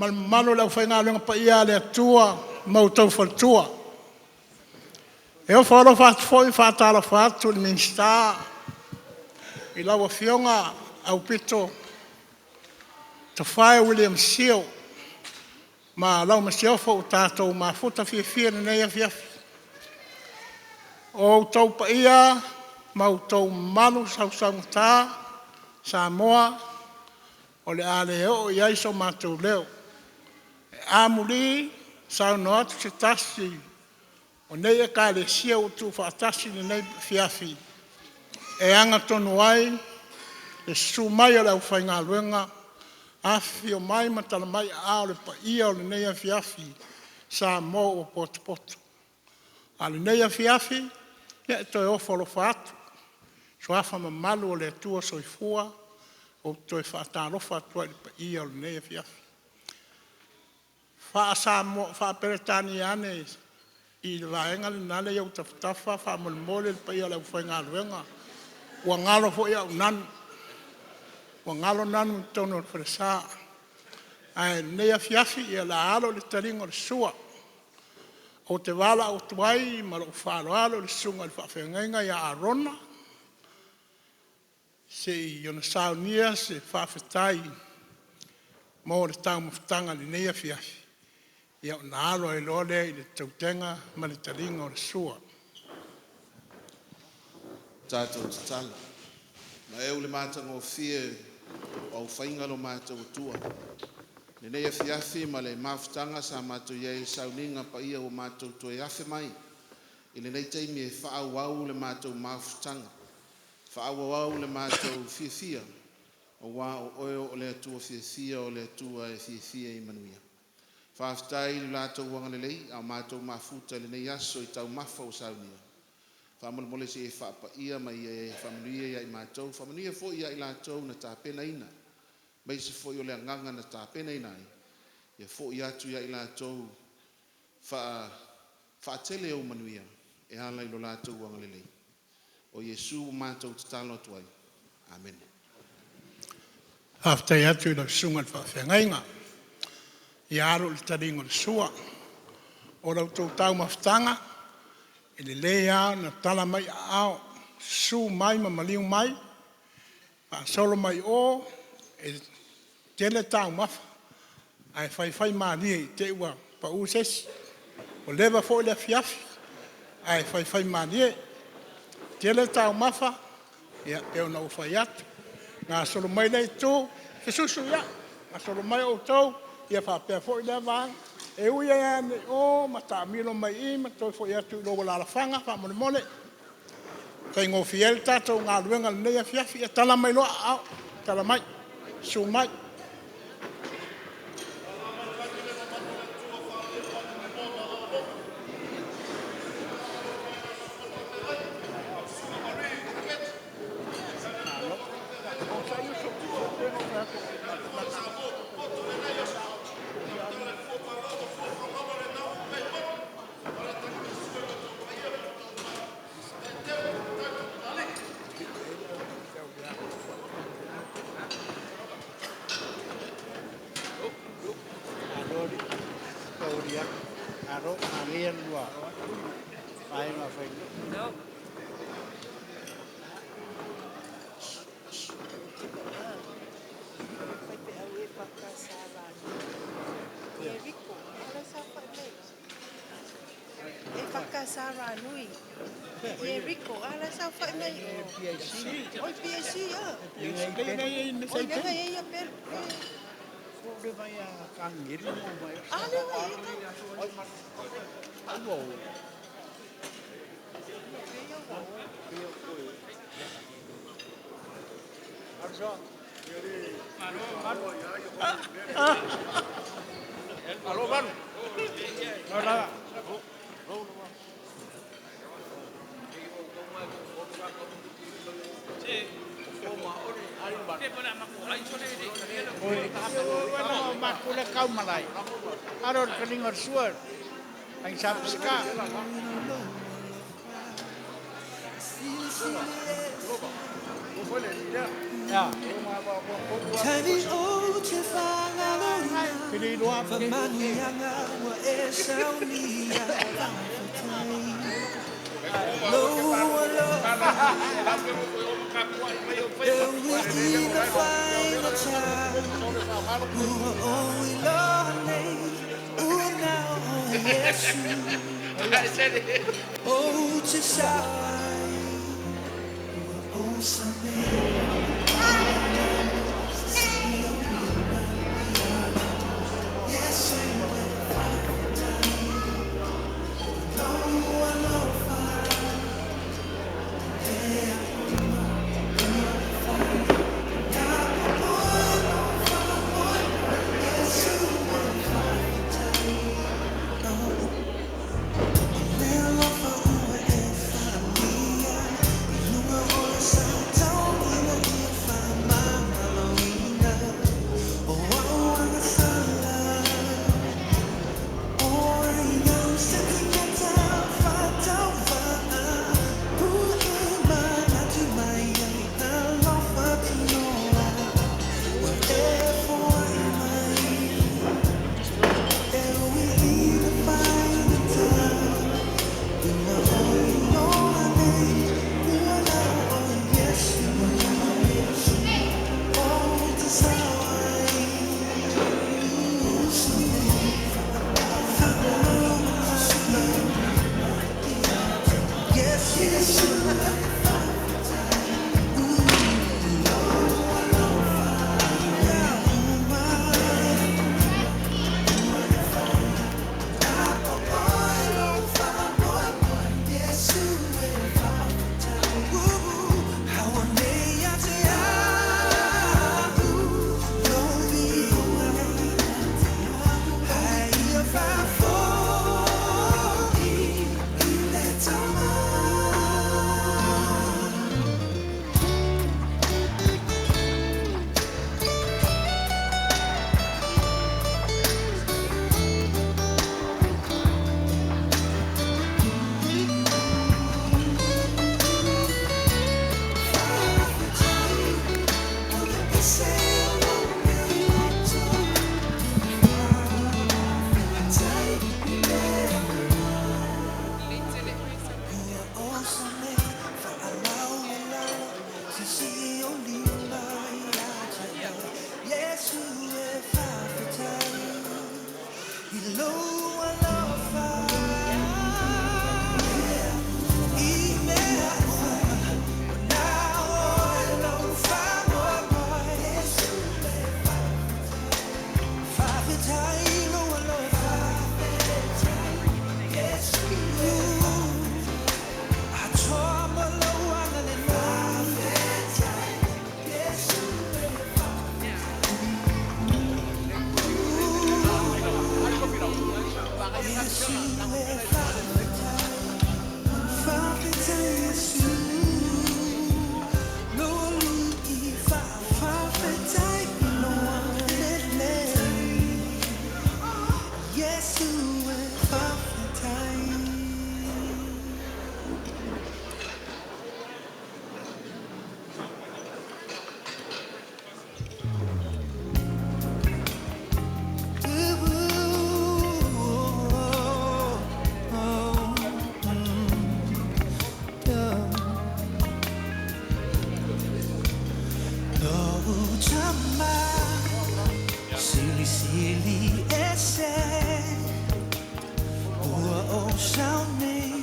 Ma le mamalu o le aufaigaluega paia a le Atua ma outou faletua. E ofo alofa atu foi ma faatalofa atu i le Minisita i lau Afioga Aupito Tafae William Sio ma lau Masiofo ua tatou mafuta fiafia i lenei afiafi. O outou paia ma outou mamalu sausaugata Samoa o le a le oo i ai so matou leo. Amuli saunoa atu se tasi o nei Ekalesia ua tuufaatasi i lenei afiafi e ana tonu ai le susu mai o le aufaigaluega, afifio mai ma tala mai aao i le paia o lenei afiafi Samoa ua potopoto. A o lenei afiafi, ia e toe ofo alofa atu i suafa mamalu o le Atua Soifua ou te toe faatalofa atu ai i le paia o lenei afiafi. Faa-Samoa, Faa-Peretania ane i le vaega lena e i ou tafatafa faamolemole le paia o le aufaigaluega, ua galo foi au nanu, ua galo nanu i totonu o le falesa. Ae o lenei afiafi o le a alo i le taliga o le sua. Ou te valaau atu ai ma lou faaaloalo i le susuga i le faafeagaiga ia Arona se i ona saunia se faafetai mo le taumafataga i lenei afiafi, ia ona alo ai loa lea i le tautega ma le taliga o le sua. Tatou tatalo. Na eu i le matagofie o au faiga lo matou Atua, i lenei afiafi ma le mafutaga sa matou i ai i le sauniga paia ua matou toe afe mai i lenei taimi e faaauau le matou mafutaga, faaauau le matou fiafia aua o Oe o le Atua fiafia, o le Atua e fiafia ia manuia. Faafetai i lo Latou agalelei a o matou mafuta i lenei aso i taumafa ua saunia. Faamolemole se i e faapaia ma ia e faamanuia ia i matou, faamanuia foi ia i latou na tapenaina, aemaise foi o le agaga na tapenaina ai, ia foi atu ia i latou faatele ou manuia e ala i lo latou agalelei. O Iesu ua matou tatalo atu ai. Amene. Faafetai atu i lau susuga i le faafeagaiga. Ia alo i le taliga o le sua. O la outou taumafataga, e lelei lava ona tala mai aao, susu mai ma maliu mai, faasolo mai o, e tele taumafa, ae faifaimalie i te i ua pau se isi. Ua leva foi le afiafi, ae faifaimalie. Tele taumafa, e pei ona ou fai atu, gasolo mai lea itu, fesuisuiai, gasolo mai outou, ia faapea foi lea vaega. E ui lava ane i o ma taamilo mai i i ma toe foi atu i lou alaalafaga faamolemole, e faigofie ai le tatou galuega i lenei afiafi. Ia tala mai loa aao, tala mai, susu mai. Taimi o te whangalona Whamanuianga ua e saunia Whawhetai Lo alofa E ui ina whaingata Ua o i loa nei Ua nao o Yesu O te sai Ua o sa Yes, yes, Sili sili ese Ua o sauni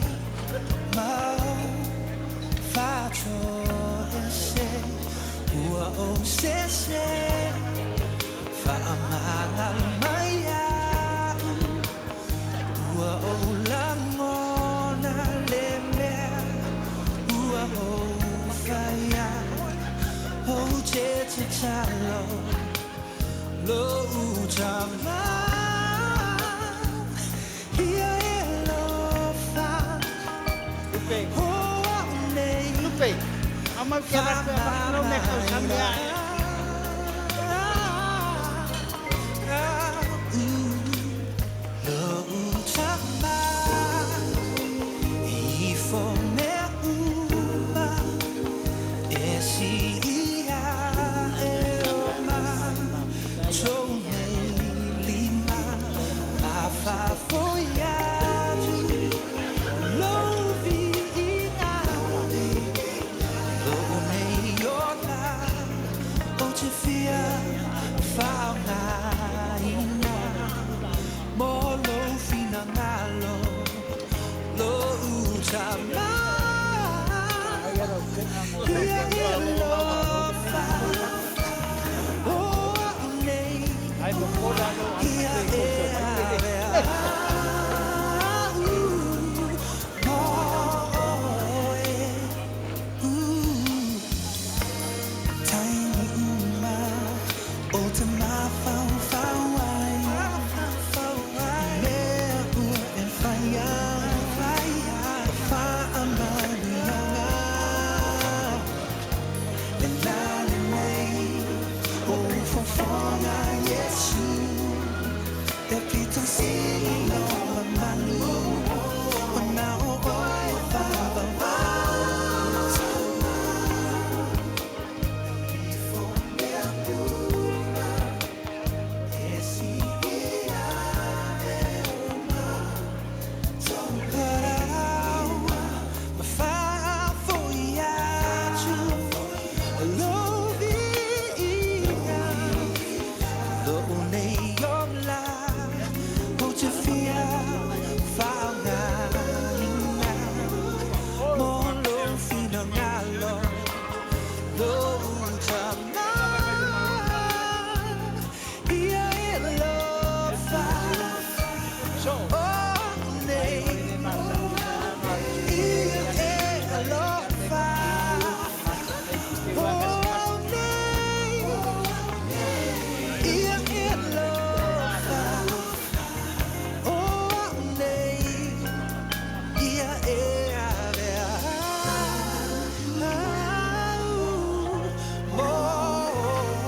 mau Fato ese Ua o sese Faamangal maya Ua o langona le mea Ua o whaia O te te talo Lo utama Ia e lofa Lupe, O au nei Lupe. Amau ke raku e whakanau me kau samea e. Lo utama Ifo mea uma E si te fia whaangaina mo lou finagalo lou tama ia e alofa o au nei ia e ave au mo oe. Taimi uma o te mafaufau ai, mea ua e faia, o faamanuiaga le la lenei o fofoga Iesu e pito sili ona malu ona o oe faavavau. Ia e alofa o nei, ia e alofa o nei, ia e alofa o nei, ia e ave au mo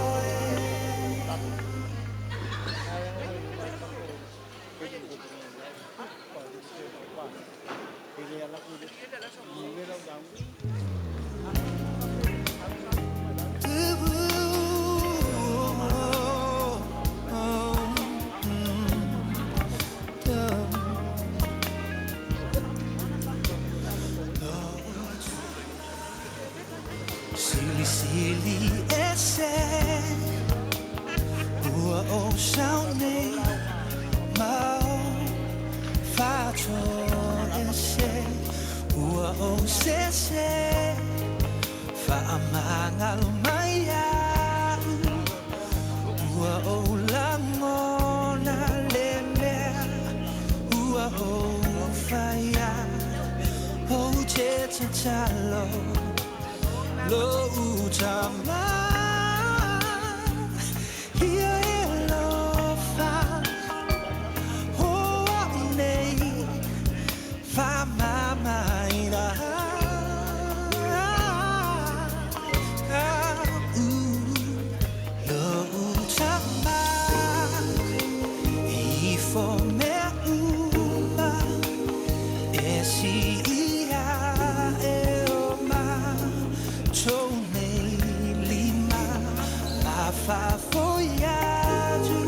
oe. Silisili ese ua ou sau nei ma o fatoese ua ou sese faamagalo mai au ua ou lagona le mea ua ou faia ou te tatalo lou tama ia e alofa o au nei faamamaina lou tama ifo mea uma e si ia e o matou nei lima faafofoia atu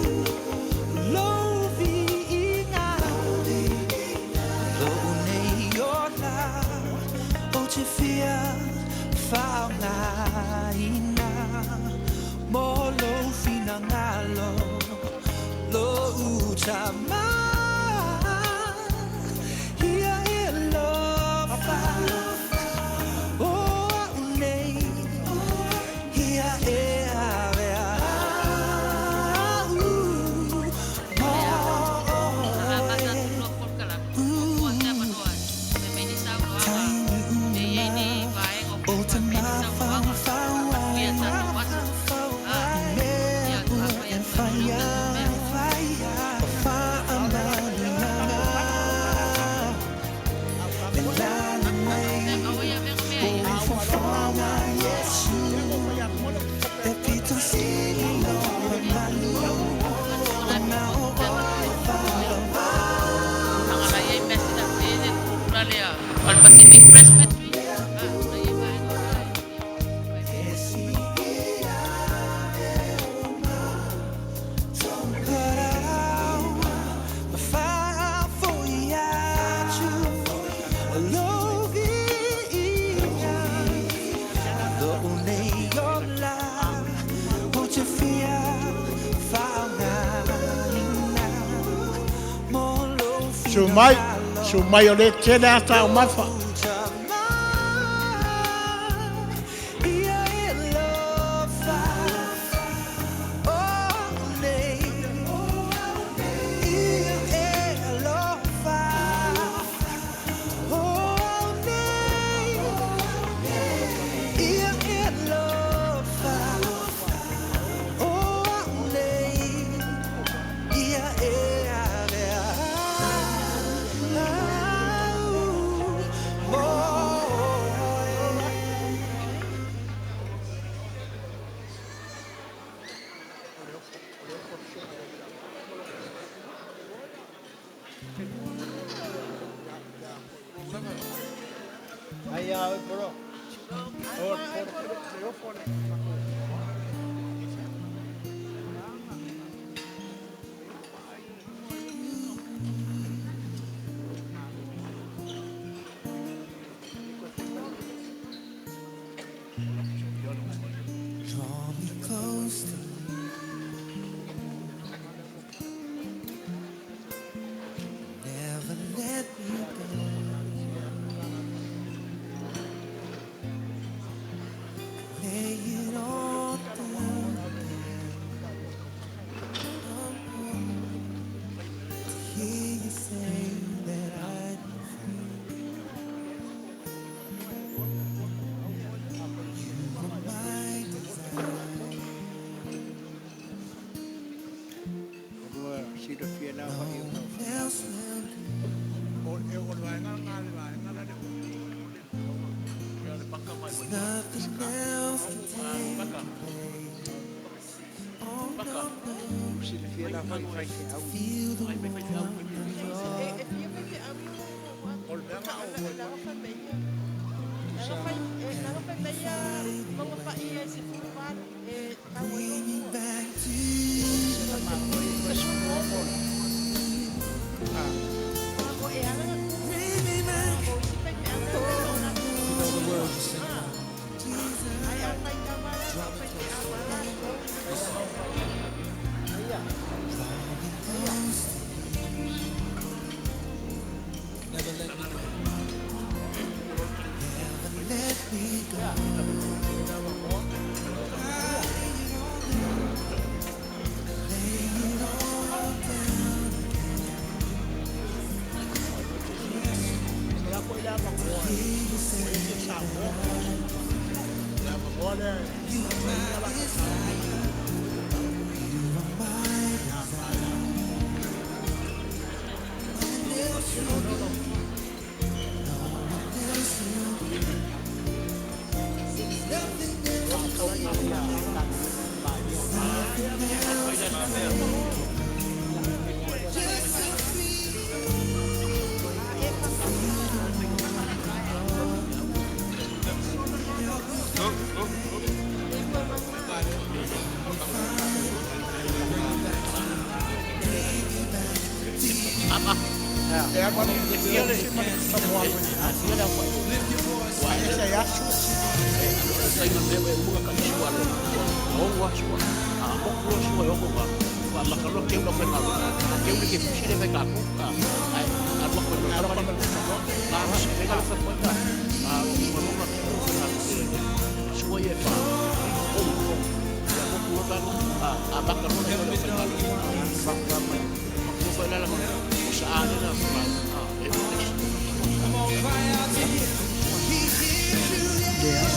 lou viiga lou nei ola ou te fia faaaogaina mo lou finagalo lou tama ia e alofa o au nei ia e ave au mo oe. Taimi uma o te mafaufau ai, mea ua e faia, o faamanuiaga le la lenei o fofoga Iesu e pito sili ona malu ona o oe faavavau. Pacific Presbytery. E si ia e o matou faafoia atu lou viiga lou nei ola. Susu mai, susu mai o lea e tele ata taumafa. Draw me close to never let me go. Lay it all down again. To hear you say that I'd be free. You were my desire. No one else will do. O e o le vaega lena le vaega la le 'Cause nothing else can take your place. Oh no, no. Feel the warmth of your E fia faifeau O le mea na ou Bring me back to you. Bring me back. Oh, You know the words, you sing along. Jesus. Draw me close. Listen. Draw me close to you. Never let me go. Never let me go. I lay it all down. Lay it all down again. Hear you say that I'm You are my desire. You are my desire. No one else will do. No one else will do. Nothing else will take your place. Nothing else will take your place. Just to feel the warmth of your help me find, help me find. Bring me back to you. Bring me back to you. E alu alu le isi ma le Samoa Lift your voice. Ua ese ai aso. E alu ma le Samoa. Help me know you are near. Come on, cry out to him. He hears you, yeah.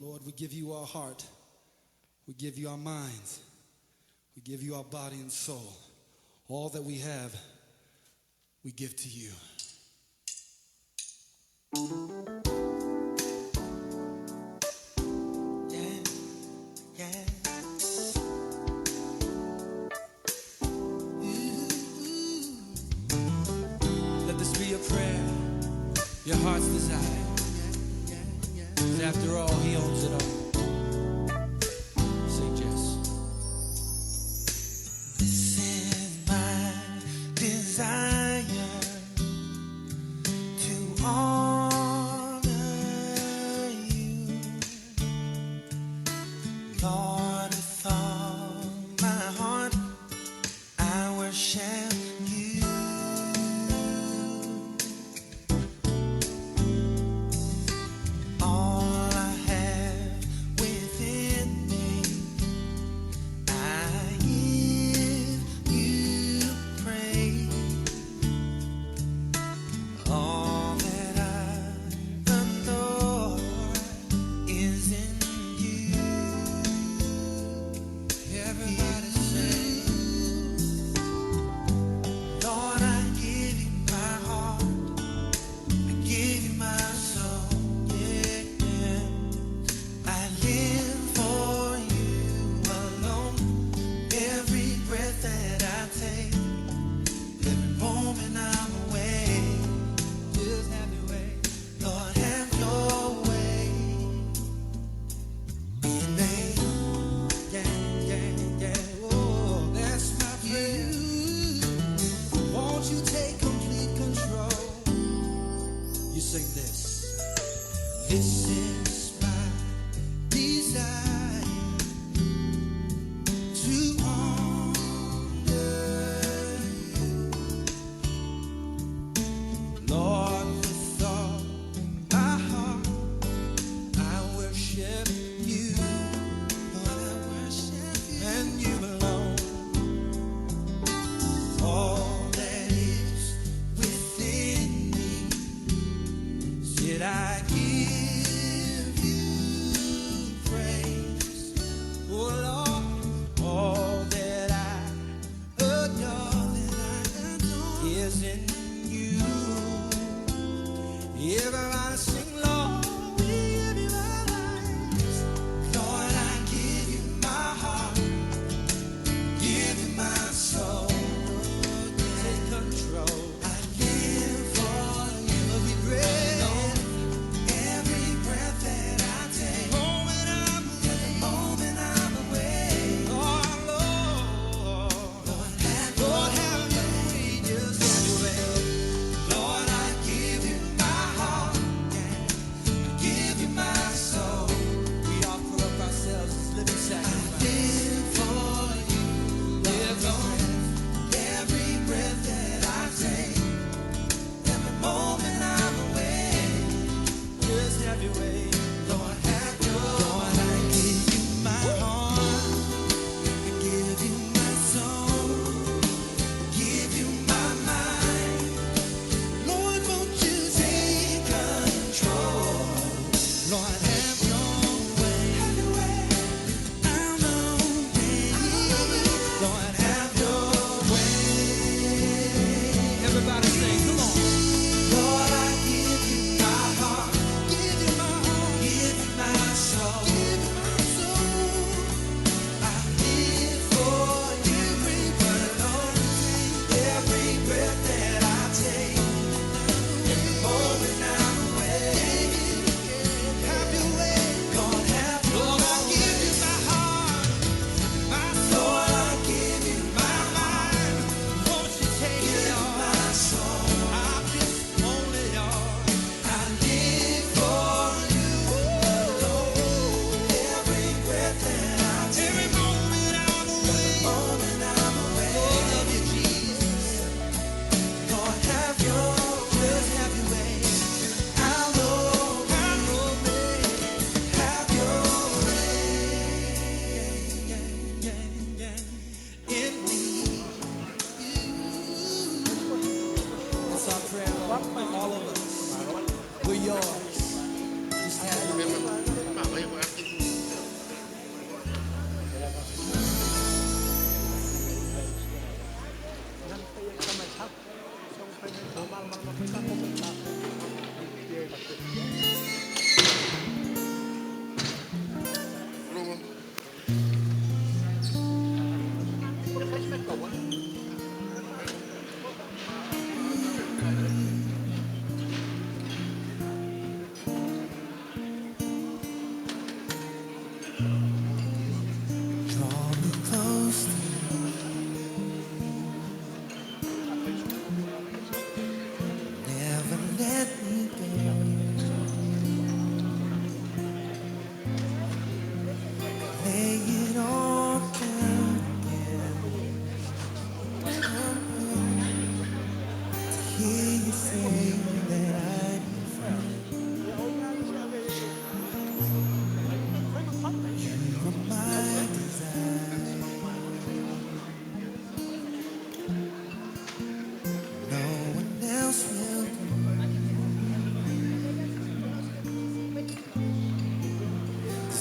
Lord, we give you our heart. We give you our minds. We give you our body and soul. All that we have, we give to you. Yeah, yeah. Let this be a prayer, your heart's desire. 'Cause after all, he owns it all. Sing, Jess. This is my desire to honor you, Lord, with all my heart. I worship you. All I have within me, I give you praise. All that I adore is in you.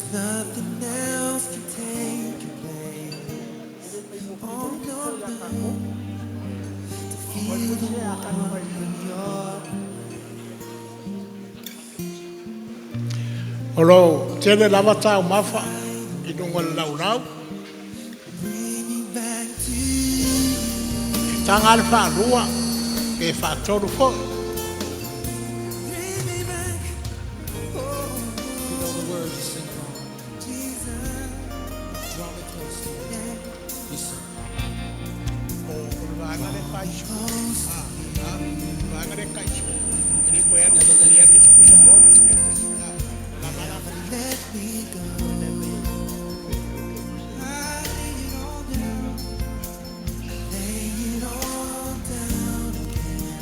'Cause nothing else can take your place. Oh no, no. To feel the warmth of your O lo tele lava taumafa i luga o le laulau. Bring me back to you. E taga le faalua pe faatolu foʻi. Bring me back. Oh, You know the words, you sing along. Jesus. Draw me close to you. Yeah. You sing. O le vaega le faisu vaega le kaisu e le koe ana le ana se pusa mo Let me go. I lay it all down. Lay it all down again.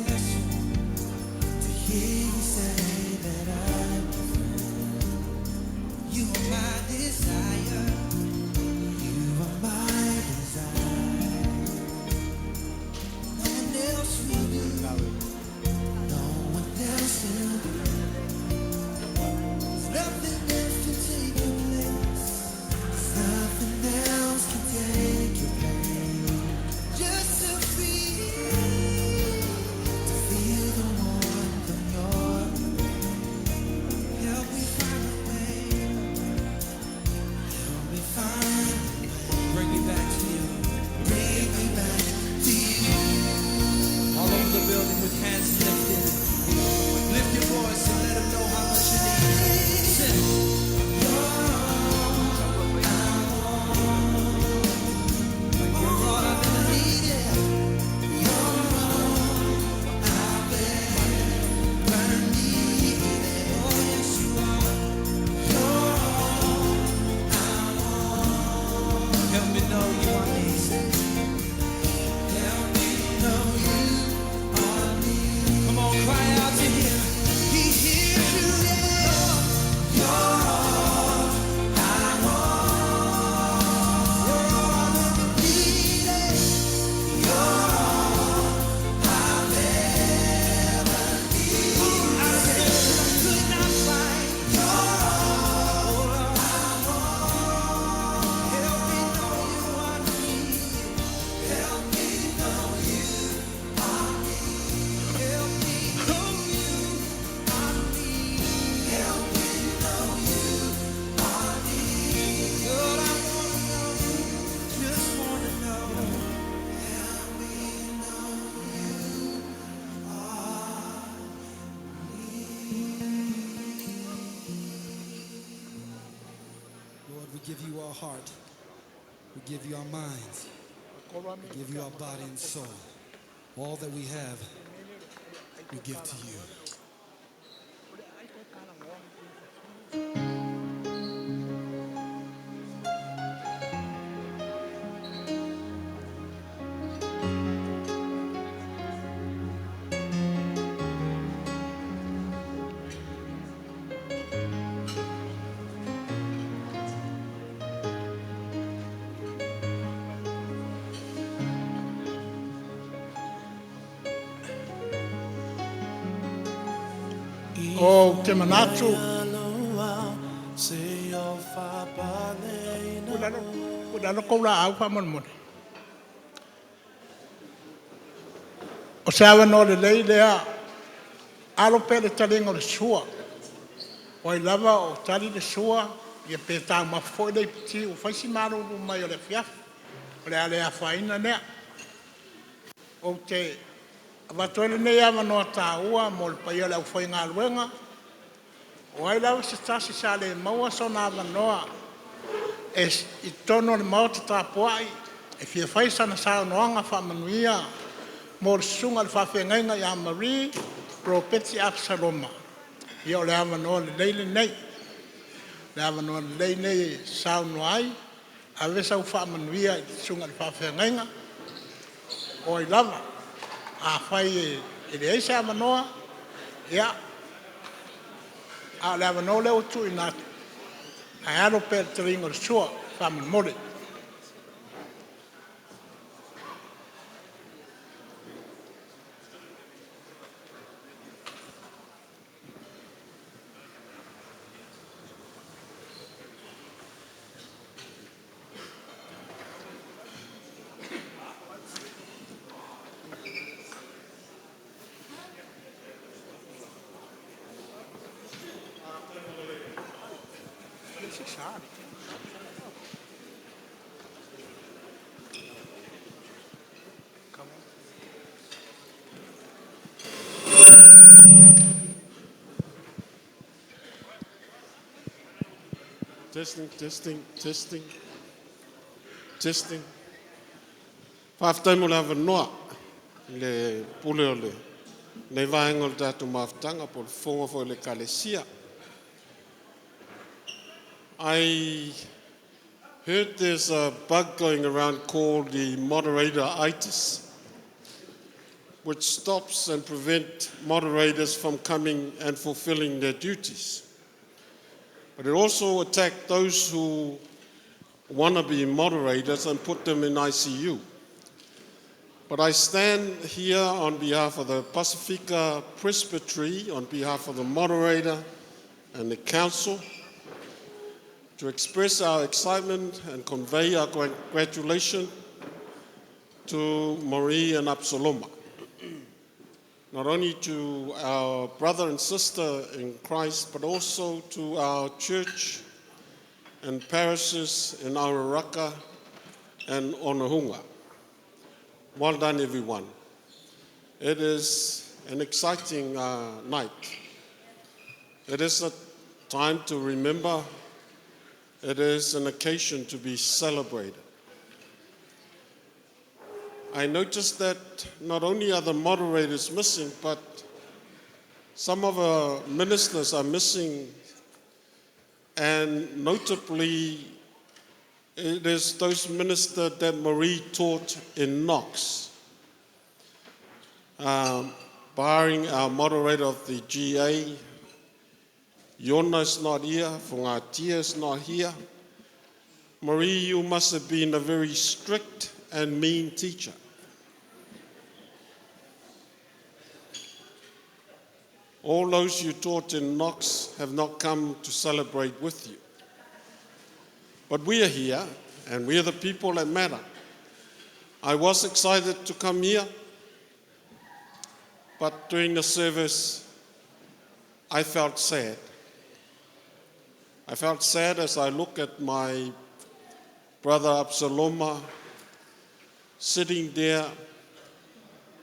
Yes, to hear you say that I'm your friend. You are my desire. You are my desire. No one else will do. No one else will do. Nothing else can take your place. Nothing else can take your place. Just to feel the warmth of your embrace. Help me find a way. Help me find a way. Bring me back to you. Bring me back to you. All over the building with hands lifted. Lift your voice and let them know how much you need. Sing. You're all I've ever needed. Oh, yes, you are. Help me know you are near. Help me know you are near. Come on, cry out to him. He hears you, yeah. You're all I want. You're all I've ever needed. You're all I've ever needed. I searched and I could not find. You're all I want. Help me know you are near. Help me know you are near. Help me know you are near. Help me know you are near. Lord, I wanna know. Just wanna know. Help me know you are Lord, we give you our heart. We give you our minds. We give you our body and soul. All that we have, we give to you. O te manatu ua lalo kou laau faamolemole. O se avanoa lelei lea, alo pea le taliga o le sua. O ai lava o tali le sua, ia pe taumafa foi le iputi ua fai si malulu mai o le afiafi. O le a le afaina lea. Ou te avatu ai lenei avanoa taua mo le paia o le aufaigaluega. O ai lava se tasi sa le maua sona avanoa e i totonu o le maota tapuai e fia fai sana saunoaga faamanuia mo le susuga i le faafeagaiga ia Marie Ropati Apesaloma. Ia o le avanoa lelei lenei. Le avanoa lelei lenei e saunoa ai, ave sau faamanuia i le susuga i le faafeagaiga. O ai lava. Afai e leai se avanoa, ia, a o le avanoa lea ua tuuina atu, ae alo pea i le taliga o le sua, faamolemole. Testing, testing, testing, testing. Faafetai mo le avanoa i le pule o lenei vaega o le tatou mafutaga po o le fofoga foi o le Ekalesia. I heard there's a bug going around called the moderator-itis, which stops and prevent moderators from coming and fulfilling their duties. But it also attacked those who want to be moderators and put them in ICU. But I stand here on behalf of the Pasifika Presbytery, on behalf of the moderator and the council, to express our excitement and convey our congratulations to Marie and Absaloma. Not only to our brother and sister in Christ, but also to our church and parishes in Araraka and Onehunga. Well done, everyone. It is an exciting night. It is a time to remember. It is an occasion to be celebrated. I noticed that not only are the moderators missing, but some of our ministers are missing, and notably, it is those ministers that Marie taught in Knox. Barring our moderator of the GA, Yona is not here, Fongatia is not here. Marie, you must have been a very strict and mean teacher. All those you taught in Knox have not come to celebrate with you. But we are here, and we are the people that matter. I was excited to come here, but during the service, I felt sad. I felt sad as I look at my brother Absaloma sitting there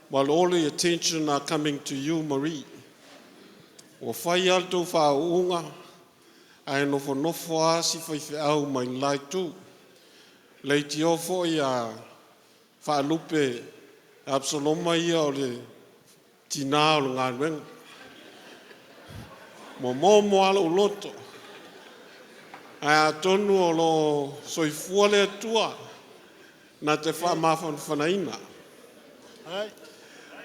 while all the attention are coming to you, Marie. Ua fai lava le tou faauuga, ae nofonofo lava si faifeau mai le la itu. Leitio foi a faalupe Apesaloma ia o le tina o le galuega. Momo lava lou loto, ae atonu o lo o soifua le Atua na te faamafanafanaina.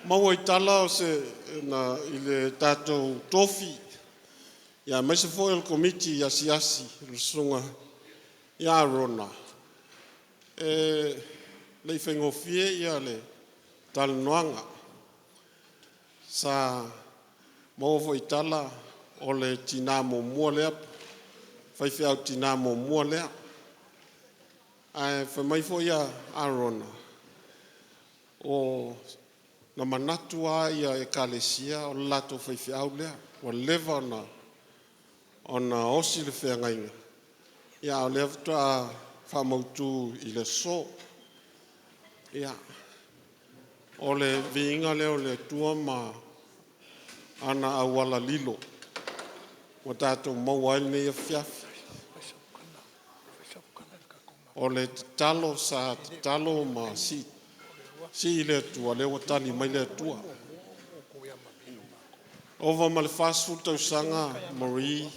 Maua i tala o se, na, i le tatou tofi, ia aemaise foi o le komiti asiasi le susuga ia Rona, e le i faigofie ia le talanoaga. Sa maua foi i tala o le tina muamua lea, faifeau tina muamua lea. Ae fai mai foi ia Arona, o na manatu lava ia ekalesia o le latou faifeau lea. Ua leva ona osi le feagaiga, ia a o lea faatoa faamautu i le aso. Ia, o le viiga lea o le Atua ma ana auala lilo ua tatou maua ai lenei afiafi. O le tatalo sa tatalo ma sii i le Atua, lea ua tali mai le Atua. Ova ma le 40 tausaga Marie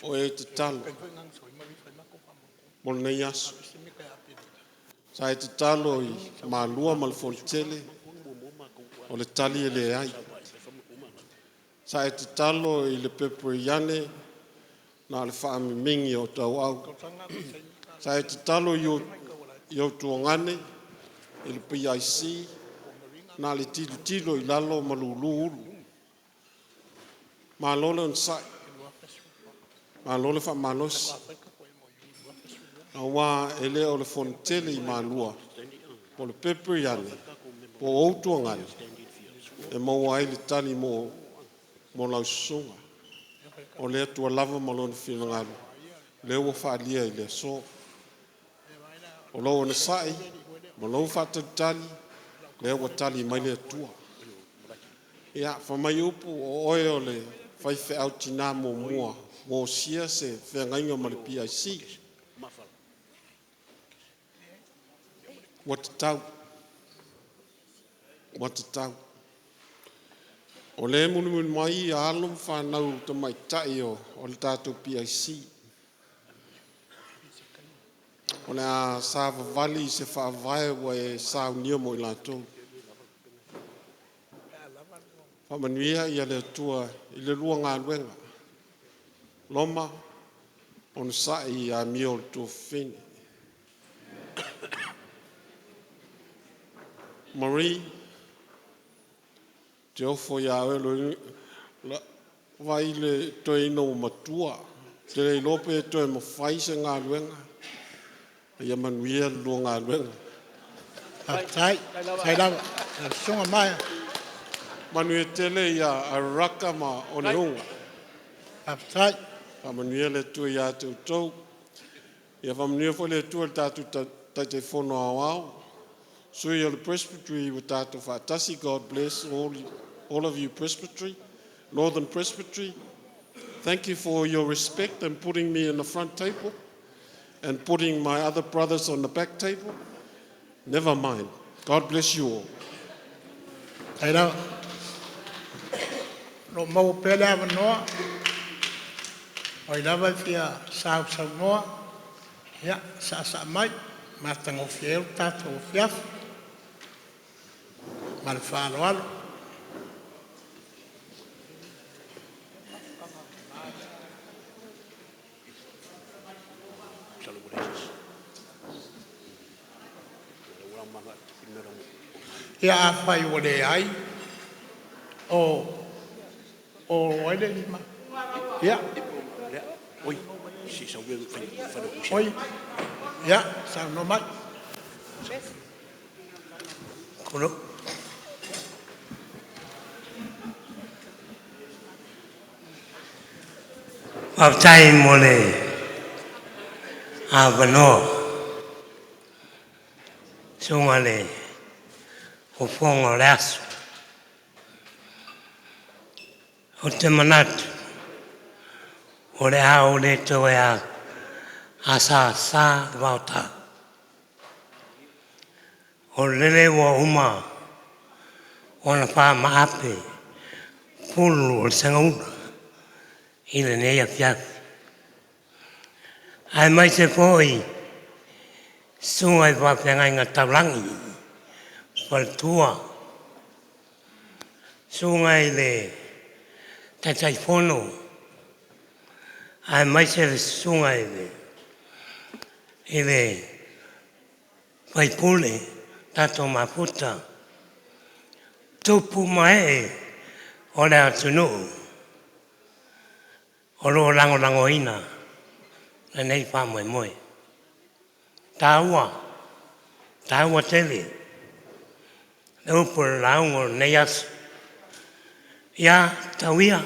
o e tatalo mo lenei aso. Sa e tatalo i Malua ma le Fonotele, o le tali e leai. Sa e tatalo i le Peperaiane, na o le faamimigi o tauau. Sa e tatalo i Utuagane i le PIC, na o le tilotilo i lalo ma lulu ulu. Malo le onosai, malo le faamalosi, aua e le o le Fonotele i Malua, po o le Peperaiane, po o Utuagane, e maua ai le tali mo lau susuga. O le Atua lava ma lona finagalo Lea ua faalia i le aso. O lou onosai ma lou faatalitali, lea ua tali mai le Atua. Ia, fai mai upu o oe o le faifeau tina muamua ua osia se feagaiga ma le PIC. Ua tatau, ua tatau. O lea e mulimuli mai ia alo ma fanau tamaitai o le tatou PIC. O le a savavali i se faavae ua e saunia mo i latou. Faamanuia le Atua i le lua galuega. Loma, onosai i amio a le tuafafine. Marie, ou te ofo ia oe. Vaai i le toeaina ua matua, ou te le iloa pe toe mafai se galuega. Ia manuia le lua galuega. Faafetai, faafetai lava lau Susuga Maia. Manuia tele Araka ma Oneuga. Faafetai. Faamanuia le Atua ia te outou. Ia faamanuia foi le Atua i le tatou Taitaifono Aoao, sui o le Presbytery ua tatou faatasi. God bless all of you Presbytery, Northern Presbytery. Thank you for your respect and putting me in the front table and putting my other brothers on the back table. Never mind. God bless you all. Faafetai lava. O lo o maua pea le avanoa, o ai lava e fia sausaunoa, ia saasaa mai, e matagofie ai le tatou afiafi. Ma le faaaloalo. Ia afai ua leai, o ai le… Ia, ia saunoa mai. Faafetai mo le avanoa lau Susuga i le Fofoga o le Aso. Ou te manatu o le a ou le toe asasa le vaoita, o lele ua uma ona faamaape pulu o le segaula i lenei afiafi, aemaise foi susuga i faafeagaiga taulagi, faletua, susuga i le Taitaifono aemaise le susuga i le sui usufono tatou mafuta, tupu ma ee o le atunuu o lo o lagolagoina lenei faamoemoe. E taua, taua tele le upu a le lauga o lenei aso. Ia tau ia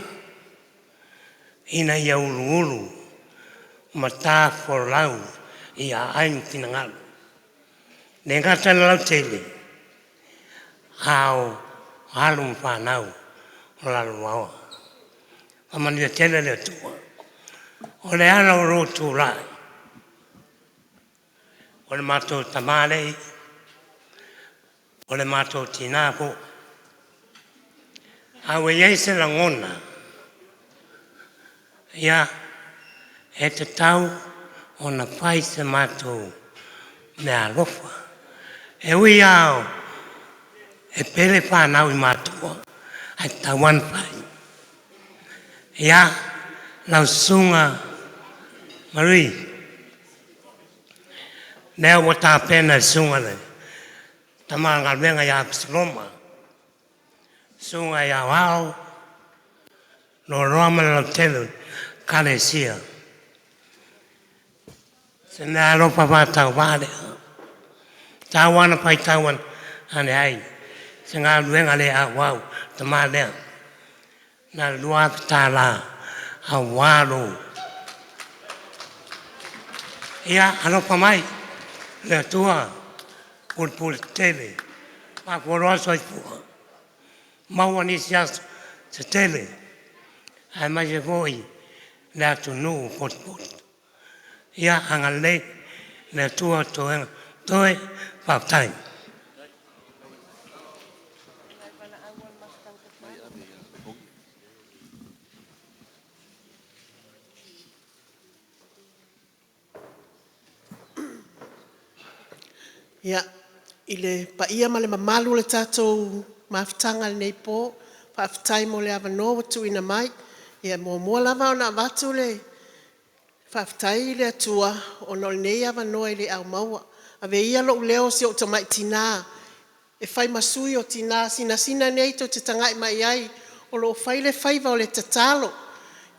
ina ia uluulu ma ta folau i aai ma finagalo, e le gata i le lautele, a o alo ma fanau o lalovaoa. Faamanuia tele le Atua. O le ala o lou tulai, o le matou tamalii, o le matou tina foi. A ua i ai se lagona, ia, e tatau ona fai se matou meaalofa. E ui lava e pele fanau i matua, ae tatau lava ona fai. Ia, lau Susuga Marie, lea ua tapena e le susuga i le tama o le galuega ia Apesaloma, susuga ia Aoao Loaloa ma le lautele o le Ekalesia, se meaalofa faatauvaa lea. E tatau lava ona faitau ane ai, se galuega le auau le tama lea, na o le $2000 aua lou Ia alofa mai le Atua pulepuletetele, faafualoa soifua, maua nisi aso se tele aemaise foi le atunuu potopoto. Ia agalelei le Atua toega toe faafetai. Ia, i le paia ma le mamalu o le tatou mafutaga i lenei po, faafetai mo le avanoa ua tuuina mai. E muamua lava ona avatu le faafetai i le Atua ona o lenei avanoa e le au maua. Avea ia lou leo o si ou tamai tina e fai ma sui o tina sinasina nei tou te tagai mai i ai o lo o fai le faiva o le tatalo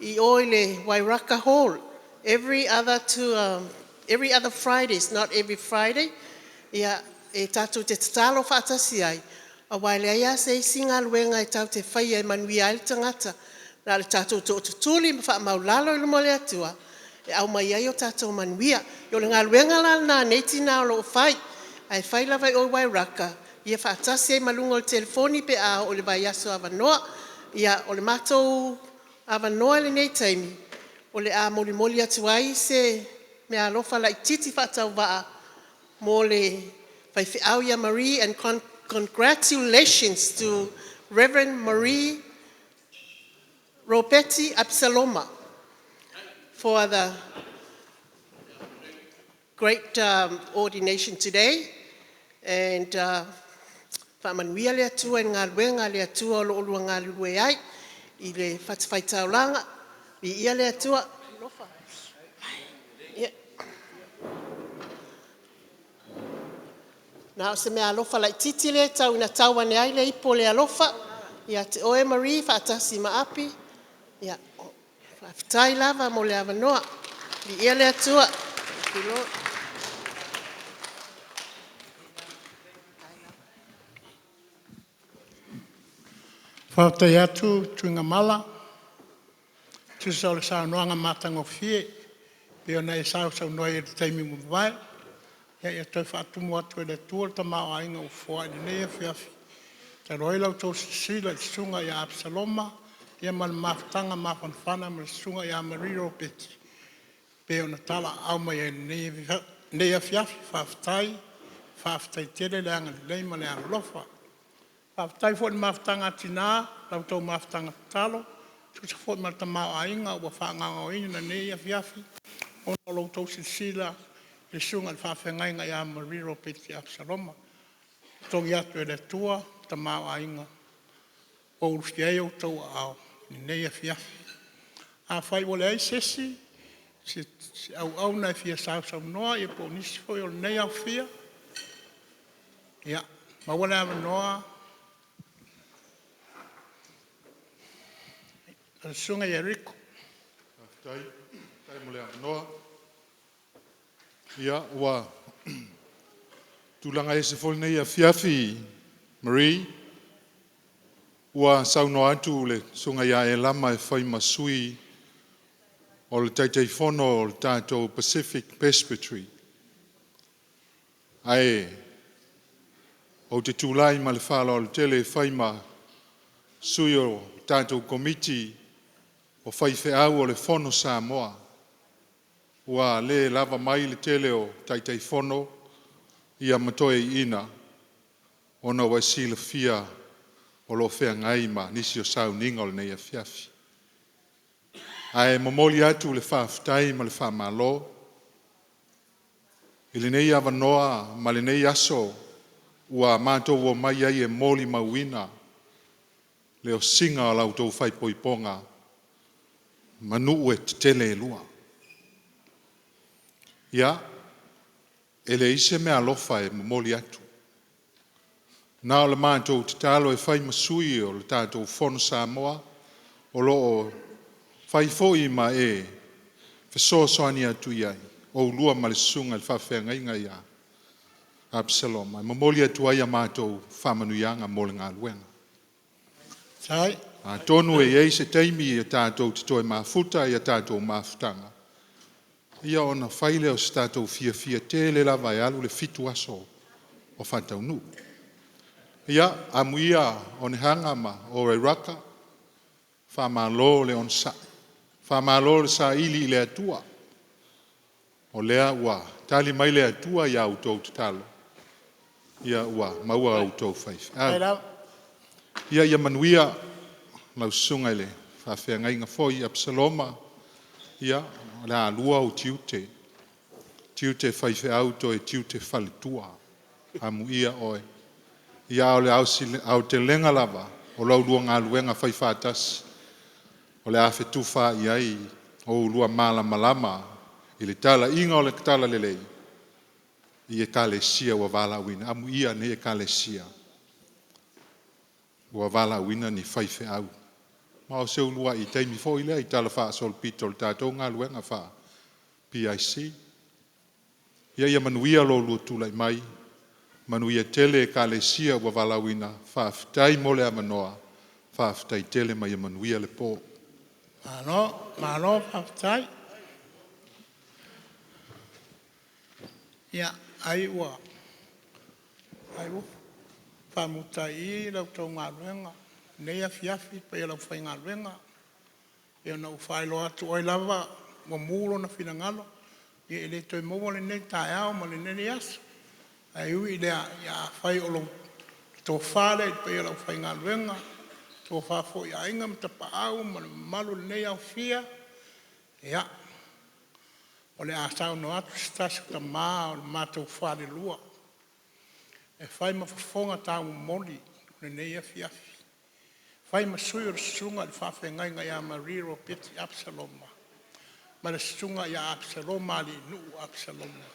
i o i le Wairaka Hall every other Fridays, not every Friday, e tatou te tatalo faatasi ai aua e leai lava se isi galuega tatou te faia e manuia ai le tagata na o le tatou tootutuli ma faamaualalo i luma o le Atua e aumai ai o tatou manuia. O le galuega la lena a nei tina o lo o fai, ae fai lava i o i Wairaka faatasi ai ma luga o le telefoni pe a oo i le vaiaso avanoa. O le matou avanoa i lenei taimi o le a molimoli atu ai se meaalofa laitiiti faatauvaa mo le faifeau ia Marie and congratulations to Reverend Marie Ropati Apisaloma for the great ordination today and faamanuia le Atua i le galuega a le Atua o lo o oulua galulue ai i le fatafaitaulaga. Viia le Atua. Na o se meaalofa laitiiti lea tau ina tau ane ai le ipu o le alofa ia te oe Marie faatasi ma Api. Faafetai lava mo le avanoa. Viia le Atua. Thank you Lord. Faafetai atu Tuigamala e tusa o le saunoaga matagofie e pei ona e sausaunoa ai i le taimi ua mavae. Ia toe faatumu atu e le Atua le tamaoaiga ua foai i lenei afiafi talu ai la outou silasila i le Susuga ia Apisaloma ma le mafutaga mafanafana ma le Susuga ia Marie Ropati e pei ona talaaao mai ai i lenei afiafi. Faafetai, faafetai tele le agalelei ma le alolofa. Faafetai foi i le mafutaga a tina, la outou mafutaga tatalo e tusa foi ma le tamaoaiga ua faagaogoina i lenei afiafi ona o lo outou silasila i le susuga i le faafeagaiga ia Marie Ropati Apisaloma. Ia totogi atu e le Atua le tamaoaiga ua ulufia ai outou aao i lenei afiafi. Afai ua leai se isi, se auauna e fia sausaunoa po o nisi foi o lenei aofia, ia, maua le avanoa lau Susuga Yeriko. Faafetai mo le avanoa. Ia, ua tulaga ese foi lenei afiafi Marie, ua saunoa atu le Susuga ia Elama e fai ma sui o le Taitaifono o le tatou Pacific Presbytery. Ae ou te tulai ma le faaaloalo tele e fai ma sui o le tatou Komiti o Faifeau o le Fono Samoa. Ua le lava mai le tele o Taitaifono ia ma toeaiina ona ua e silafia o lo o feagai ma nisi o sauniga o lenei afiafi. Ae momoli atu le faafetai ma le faamalo i lenei avanoa ma lenei aso ua matou omai ai e molimauina le osiga o la outou faaipoipoga ma nuu e tetele e lua. Ia, e leai se meaalofa e momoli atu, na o le matou tatalo e fai ma sui o le tatou Fono Samoa, o lo o fai foi ma e fesoasoani atu i ai oulua ma le susuga i le faafeagaiga ia Apisaloma, e momoli atu ai a matou faamanuiaga mo le galuega. Atonu e i ai se taimi tatou te toe mafuta i a tatou mafutaga, Ia ona fai lea o se tatou fiafia tele lava e alu le 7 aso o faataunuu. Ia, amuia Onehana ma Owai Raka, faamalo le onosai, faamalo le saili i le Atua, o lea ua tali mai le Atua i a outou tatalo, ia ua maua a outou faifeau. Ia manuia lau susuga i le faafeagaiga foi Apisaloma, ia o le a lua ou tiute, tiute faifeau toe tiute faletua. Amuia oe. Ia a o le aotelega lava o la oulua galuega faifaatasi, o le a fetufaai ai oulua malamalama i le talaiga o le talalelei i Ekalesia ua valaauina. Amuia nei Ekalesia ua valaauina ni faifeau. Ma o se uluai taimi foi lea i tala faasolopito o le tatou galuega faa-PIC. Ia manuia lo oulua tulai mai, manuia tele Ekalesia ua valaauina, faafetai mo le avanoa, faafetai tele ma ia manuia le po. Malo, malo faafetai. Ia, ai ua faamuta ai i i la outou galuega i lenei afiafi i le paia o le aufaigaluega. E pei ona ou faailoa atu, o ai lava ua mu lona finagalo, ia e le toe maua lenei taeao ma lenei aso. Ae ui i lea, afai o le tofa lea i le paia o le aufaigaluega, tofa foi i Aiga ma Tapaau ma le mamalu o lenei aofia, ia, o le a saunoa atu se tasi o tama o le matou falelua e fai ma fofoga taumomoli o lenei afiafi, e fai ma sui o le susuga i le faafeagaiga ia Marie Ropati Apisaloma ma le susuga ia Apisaloma Aliinuu Apisaloma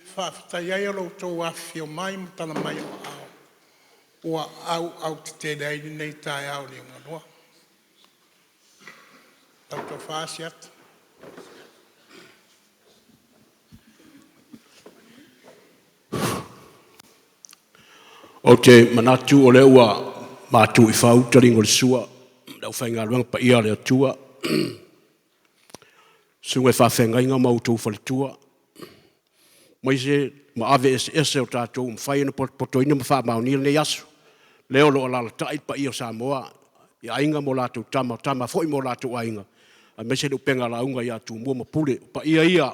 e faafetaia ai lo outou afifio mai ma tala mai o aao ua auautetele ai lenei taeao liugalua. Lau Tofa Asiata. Ou te manatu o lea ua matu i fau taliga o le sua, le aufaigaluega paia a le Atua, susuga i faafeagaiga ma outou faletua, aemaise maave eseese o tatou ua mafai ona potopotoina ma faamaonia lenei aso. Lea o lo o alalatai le paia o Samoa i Aiga ma latou Tama, o Tama foi ma o latou Aiga, aemaise le upega lauga ia Tumua ma Pule. O paia ia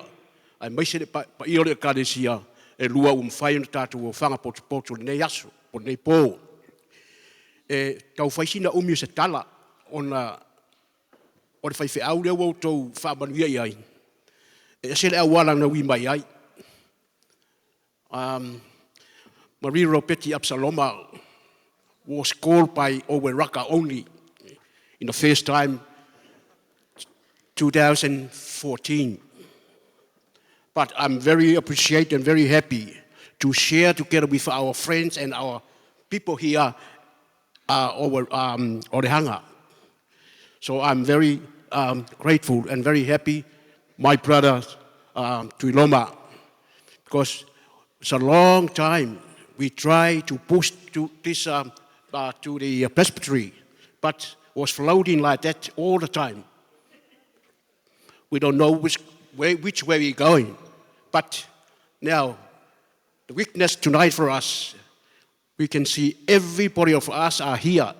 aemaise le paia o le Ekalesia e lua ua mafai ona tatou ofaga potopoto i lenei aso po o lenei po. E tau fai sina umi o se tala ona o le faifeau lea ua outou faamanuia i ai, e ese le auala na ui mai ai. Marie Ropati Apisaloma was called by Owe Rucker only in the first time 2014. But I'm very appreciated and very happy to share together with our friends and our people here over Onehunga. So I'm very grateful and very happy, my brother Tuiloma, because it's a long time we try to push to this to the presbytery, but was floating like that all the time. We don't know which way we're going. But now, the witness tonight for us, we can see everybody of us are here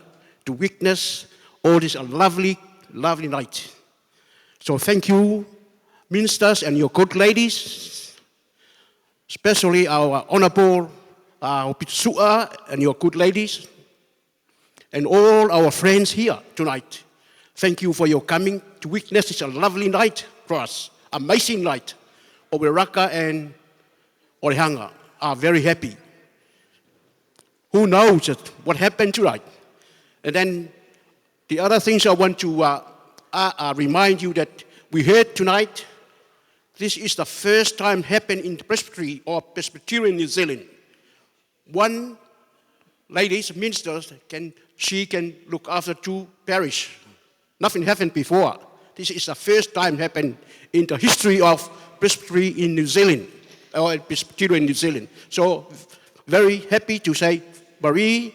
to witness all this lovely, lovely night. So thank you, ministers and your good ladies, especially our honorable Pitusu'a and your good ladies, and all our friends here tonight. Thank you for your coming to witness this lovely night for us, amazing night. Oweraka and Onehunga are very happy. Who knows what happened tonight? And then the other things I want to remind you that we heard tonight, this is the first time happened in Presbytery or Presbyterian New Zealand. One ladies, ministers, she can look after two parish. Nothing happened before. This is the first time happened in the history of Presbytery in New Zealand, or Presbyterian New Zealand. So, very happy to say, Marie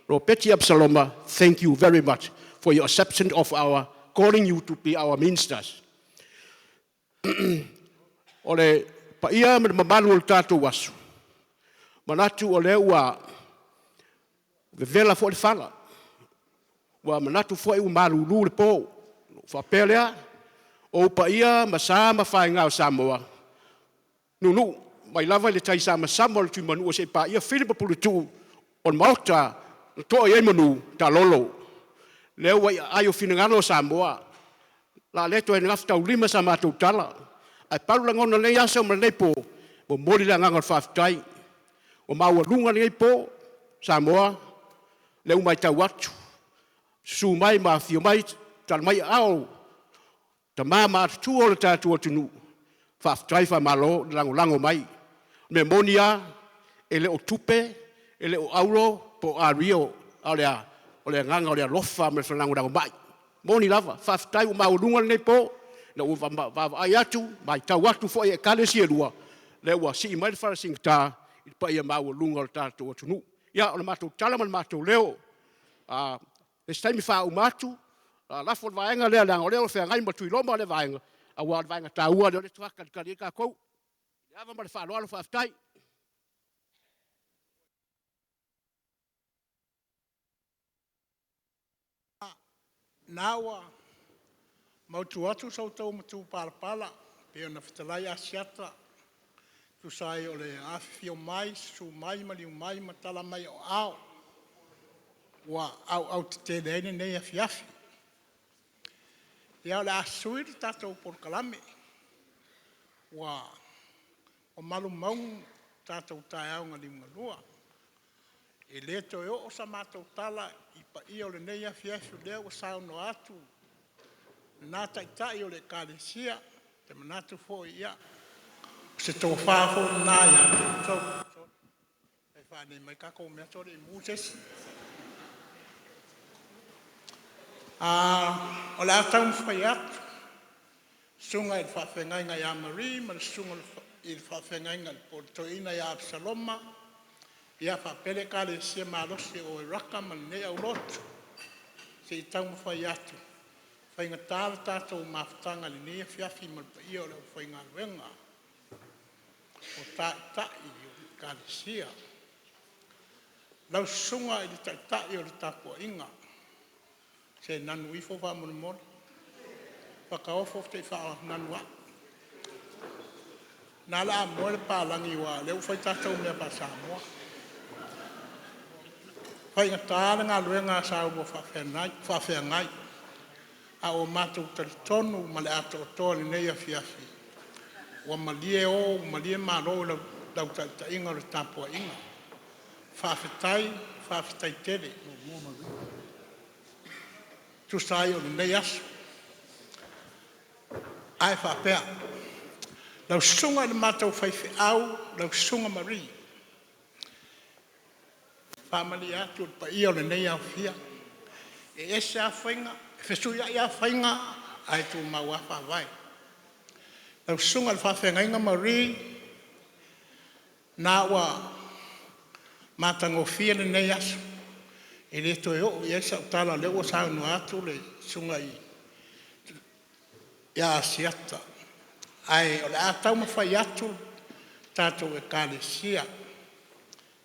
Ropeti Apisaloma, thank you very much for your acceptance of our calling you to be our ministers. O le paia ma le mamalu o le tatou aso, manatu o lea ua vevela foi le fala, ua manatu foi ua malulu le po. Ona ou faapea lea, o ou paia ma sa ma faiga o Samoa, nuunuu mai lava i le taisamasama o le Tuimanua seia paia Fili ma Puletuu o le Maota na toa i ai manu, taalolo. O lea ua i aai o finagalo o Samoa, o le a le toe nafataulima sa matou tala, ae pau le lagona o lenei aso ma lenei po, e momoli le agaga o le faafetai. Ua maualuga lenei po, Samoa, o lea ua matau atu, susu mai ma afifio mai, tala mai aao o tama matutua o le tatou atunuu, faafetai faamalo le lagolago mai. O le mea moni lava, e le o tupe, e le o auro po o ario, a o le a? O le agaga o le alofa ma le felagolagomai. E moni lava. Faafetai ua maualuga lenei po ina ua vaavaai atu, matau atu foi i Ekalesia e lua, o lea ua sii mai le fala siigata i le paia maualuga o le tatou atunuu. Ia, o le matou tala ma le matou leo, i se taimi faauma atu, lafo le vaega lea leaga o lea ua feagai ma Tuiloma lea vaega, aua o le vaega taua lea o lea e faatalitali ai tatou. Ma le ava ma le faaaloalo faafetai. Na ua mautu atu so outou matupalapala e pei ona fetalai Asiata e tusa ai o le afifio mai, susu mai, maliu mai ma tala mai o aao ua auautetele ai lenei afiafi. Ia, o le a sui le tatou polokalame, ua malu mauga tatou taeao na liugalua. E le toe oo sa matou tala i paia o lenei afiafi o lea ua saunoa atu lena Taitai o le Ekalesia. Ou te manatu foi, ia, o se tofa foi lena ia te outou. O le a taumafai atu le susuga i le faafeagaiga ia Marie ma le susuga i le faafeagaiga po o le toeaina ia Apesaloma faapea le Ekalesia malosi o Eraka ma lenei aulotu se i taumafai atu. E faigata le tatou mafutaga i lenei afiafi ma le paia o le aufaigaluega o Taitai o Ekalesia. Lau susuga i le Taitai o le tapuaiga, se nanu ifo faamolemole, fataofo se i faananu a'u. O lena o le a moe le papalagi aua o lea ua fai tatou mea faa-Samoa. E faigata le galuega sa oulua faafeagai, ae ua matou talitonu ma le atoatoa i lenei afiafi, ua malie o ua malie Malo i lau taitaiga o le tapuaiga. Faafetai, faafetai tele e tusa ai o lenei aso. Ae faapea, lau susuga i le matou faifeau lau Susuga Marie, e faamalie atu i le paia o lenei aofia, e ese lava faiga, e fesuiai lava faiga ae tumau lava faavae. Lau susuga i le faafeagaiga Marie, lena ua matagofie lenei aso, e le toe oo i ai sau tala o lea ua saunoa atu le susuga ia Asiata. Ae o le a taumafai atu le tatou Ekalesia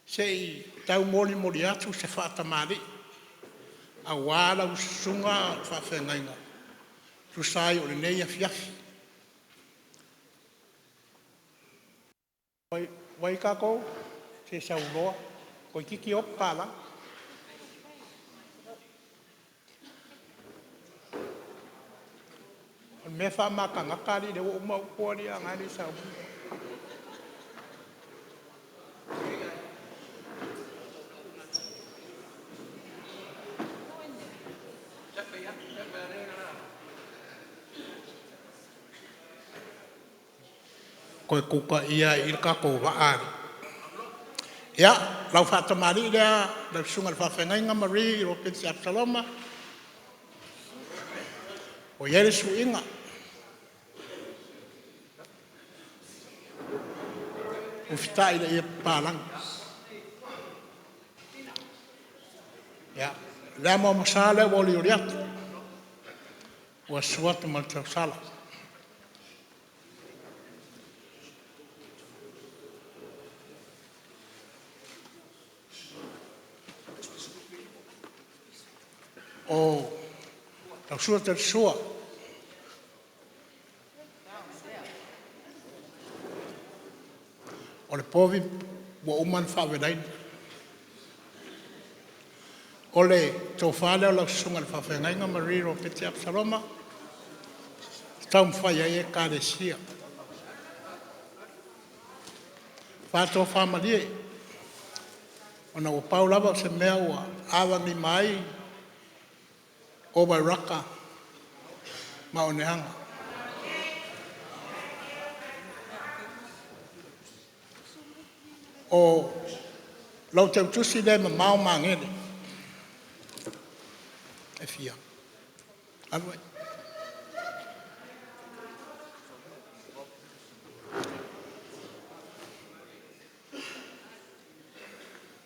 se i taumolimoli atu se faatamalii aua lau susuga i le faafeagaiga e tusa ai o lenei afiafi. Ua i ai tatou? Se sauloa, toeitiiti oo papalagi. O le mea e faamatagata alii o lea ua uma upu alii a o lena e le i sauni. Toe tupaia lava i i le tatou vaa alii. Ia, lau faatamalii lea lau susuga i le faafeagaiga Marie Ropati Apesaloma, ua i ai le suiga. Ua feta'i ina ia papalagi. Ia, o le amoamosa lea ua olioli atu, ua susu atu ma le tausala. O lau sua tali sua. O le povi ua uma ona faavelaina. O le tofa lea o lau susuga i le faafeagaiga Marie Ropati Apesaloma e taumafai ai Ekalesia. Faatofamalie ona ua pau lava o se mea ua avagima ai Ova Raka ma Oneaga. O lau tautusi lea e mamao Magele e fia? Alu ai.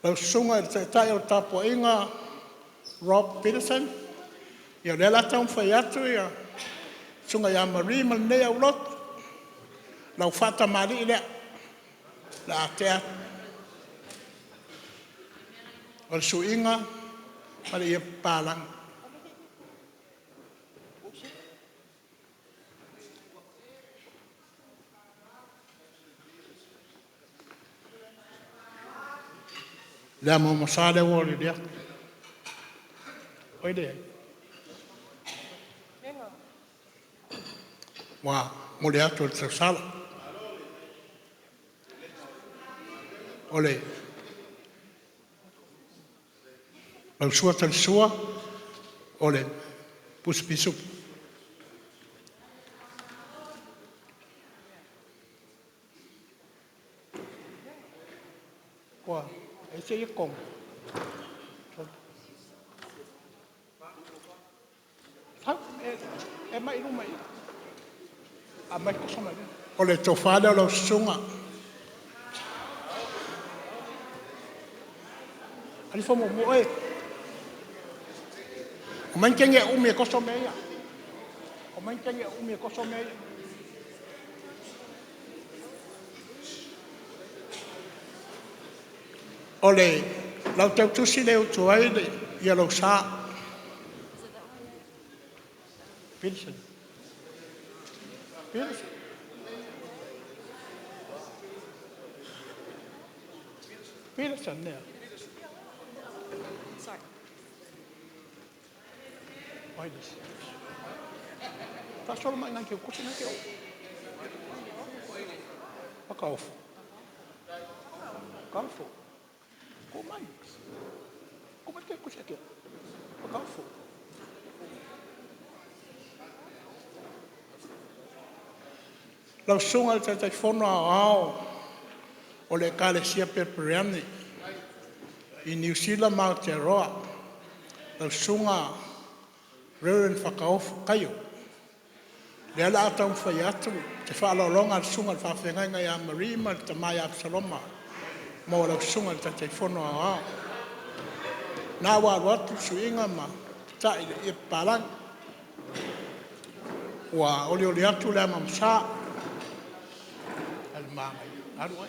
Lau susuga i le Taitai o le tapuaiga Rob Peterson, ia o lea o le a taumafai atu le susuga ia Marie ma lenei aulotu, lau faatamalii lea o le a tea atu. O le suiga ma le ie papalagi. Le amoamosa lea ua olioli atu. Oi leai. Ua momoli atu le tausala. O le lau sua tali sua, o le pusi pisupo. Ua e se i kong. Sau e aumai i luma i i. Aumai toso mai luma. O le tofa lea o lau susuga. Alu ifo muamua oe. Omai ni teine e umi e toso mea ia. Omai ni teine e umi e toso mea ia. O le lau tautusi lea e utu ai le, lou sa. Peterson. Peterson. Peterson nea. Ai le. Faasolo mai ina i te toso na te o. Whakaofo. Whakaofo. Ko mai. Ko mai te kusi ake. Whakaofo. Lau susuga i le Taitaifono Aoao o le Ekalesia Perepereani i Niu Sila ma Aotearoa, lau susuga Reverend Fakaofo Kaio, lea o le a taumafai atu se faaaloaloga a le susuga i le faafeagaiga ia Marie ma le tama ia Apesaloma mo lau susuga i le Taitaifono Aoao. Lena ua alu atu le suiga ma tatai i le ie papalagi. Ua olioli atu le anogamasa ae manaia. Alu oe.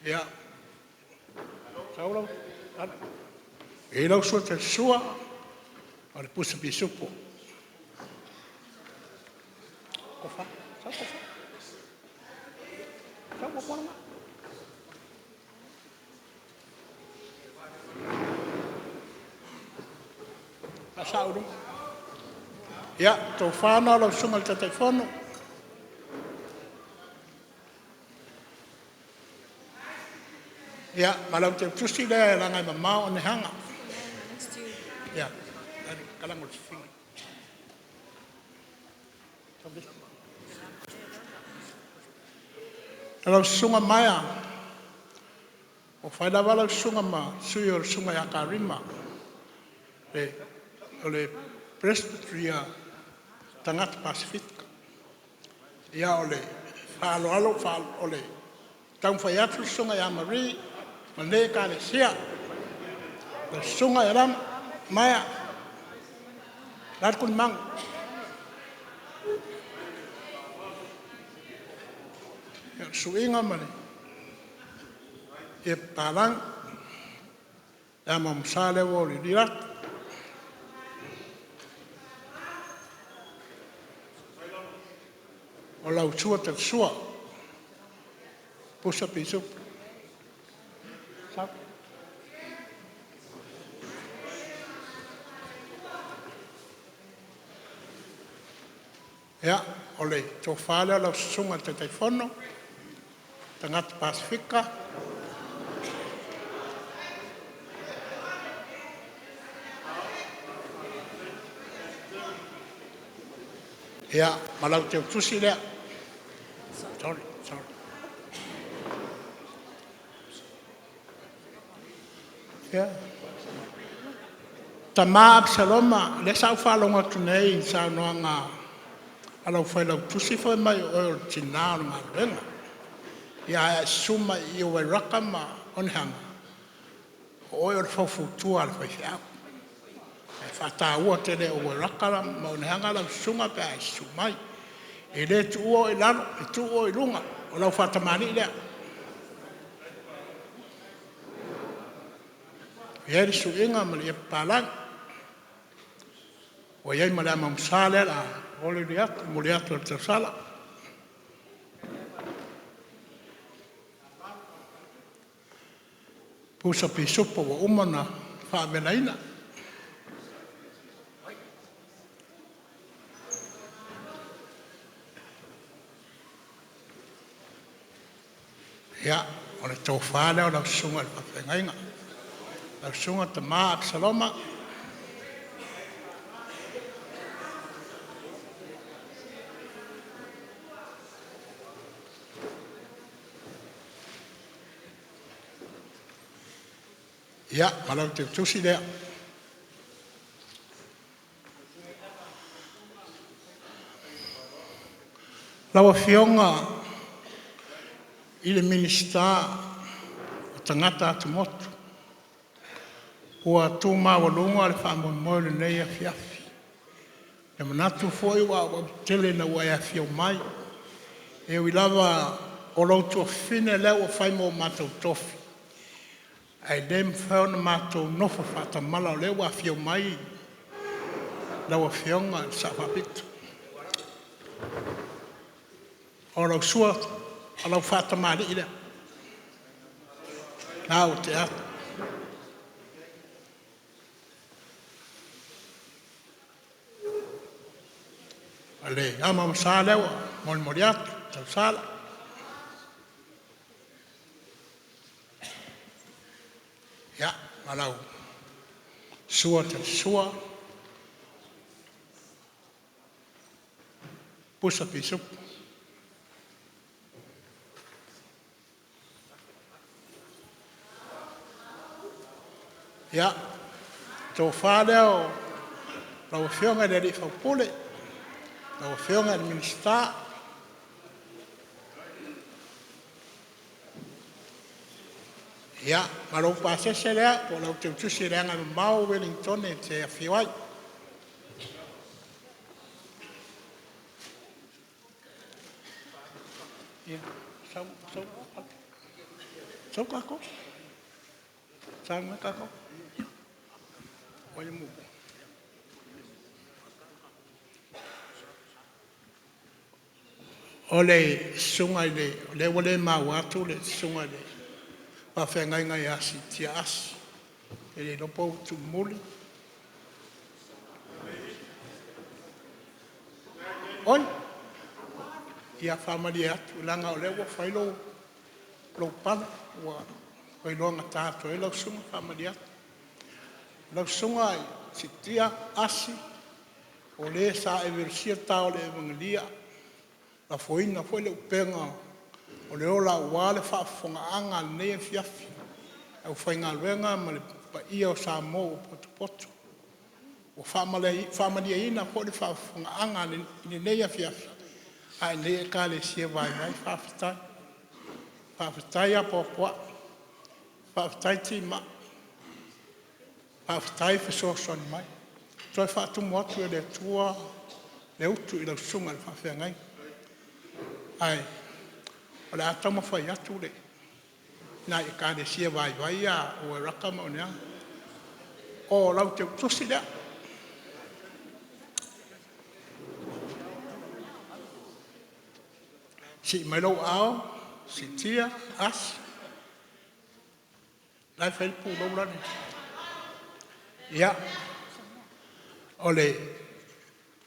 Ia, sau lau… alu. E i ai lau sua tali sua o le pusa pisupo. Tofa, sau Tofa. Sau muamua lena. Faasao i luma. Ia, le tofa lena lau susuga i le Taitaifono. Ia, ma lau tautusi lea leaga e mamao Oneaga. Ia, alu. Lau susuga Maia, ua fai lava lau susuga ma sui o le susuga ia Kerima o le Presbytery a tagata Pasefika. Ia, o le faaaloalo, o le taumafai atu le susuga ia Marie ma lenei Ekalesia. Lau Susuga Alama Maia, vaeatu le malu. Ia o le suiga ma le ie papalangi. Le amo amo lea ua olioli atu. O lau sua talisua, pusa pisupo. Sau. Ia, o le tofa lea o lau susuga i le Taitaifono, tagata Pasefika. Ia, ma lau teutusi lea. Sorry, sorry. Ia. Tama Apesaloma, lea sa ou faalogo atu nei i le saunoaga a lau failautusi fai mai o oe o le tina o le galuega. Ia ae a e susu mai i i o Wairaka ma Onehana, o oe o le faufautua a le faifeau. E faataua tele e Wairaka ma Onehana lau susuga pe a e susu mai. E le tuua oe i lalo, e tuu oe i luga. O lau faatamalii lea. E i ai le suiga ma le ie papalangi. Ua i ai ma le amo amo-sa lea o le a olioli atu, momoli atu e le tausala. Pusa pisupo ua uma ona faavelaina. Ia, o le tofa lea o lau susuga i le faafeagaiga, lau susuga Tama Apesaloma. Ia, ma lau teutusi lea. Lau Afioga i le Minisita o Tagata Atumotu, ua tu maualuga le faamoemoe o lenei afiafi. E manatu foi ua auau tele ina ua e afio mai. E ui lava o lou tuafafine lea ua fai ma o matou tofi, ae le mafai ona matou nofo faatamala o lea ua afio mai lau Afioga i le Sao Faapito. O lau sua, o lau faatamalii lea, lena ua tea atu. O le amo amo sa lea ua molimoli atu e tausala. Ia, ma lau sua talisua, pusa pisupo. Ia, le tofa lea o lau Afioga i le sui usufono, lau Afioga i le Minisita. Ia, ma lou pasese lea po o lau teutusi i le agamamao Ueligitone e te afio ai. Sau tatou, saunoa tatou. O le susuga i le… o lea ua le maua atu le susuga i le faafeagaiga ia Siitia Asi, e le iloa po ua tuumuli. Oi, ia faamalie atu leaga o lea ua fai lou pala, ua iloagata atu ai lau susuga, faamalie atu. Lau Susuga Siitia Asi, o le sa e velosia ta o le Evagelia, lafoina foi le upega o le ola aua le faafofogaaga a lenei afiafi i le aufaigaluega ma le paia o Samoa ua potopoto. Ua faamalieina foi le faafofogaaga i lenei afiafi a lenei Ekalesia vaivai. Faafetai. Faafetai apoapoai, faafetai timai, faafetai fesoasoani mai. Toe faatumu atu e le Atua le utu i lau susuga i le faafeagaiga. Ae O le a taumafai atu le nai ekalesia vaivai ia o Ueraka ma Oneaga. O lau teutusi lea. Sii mai lou aao, siitia, asi. O la e fai le pulou lale. Ia, o le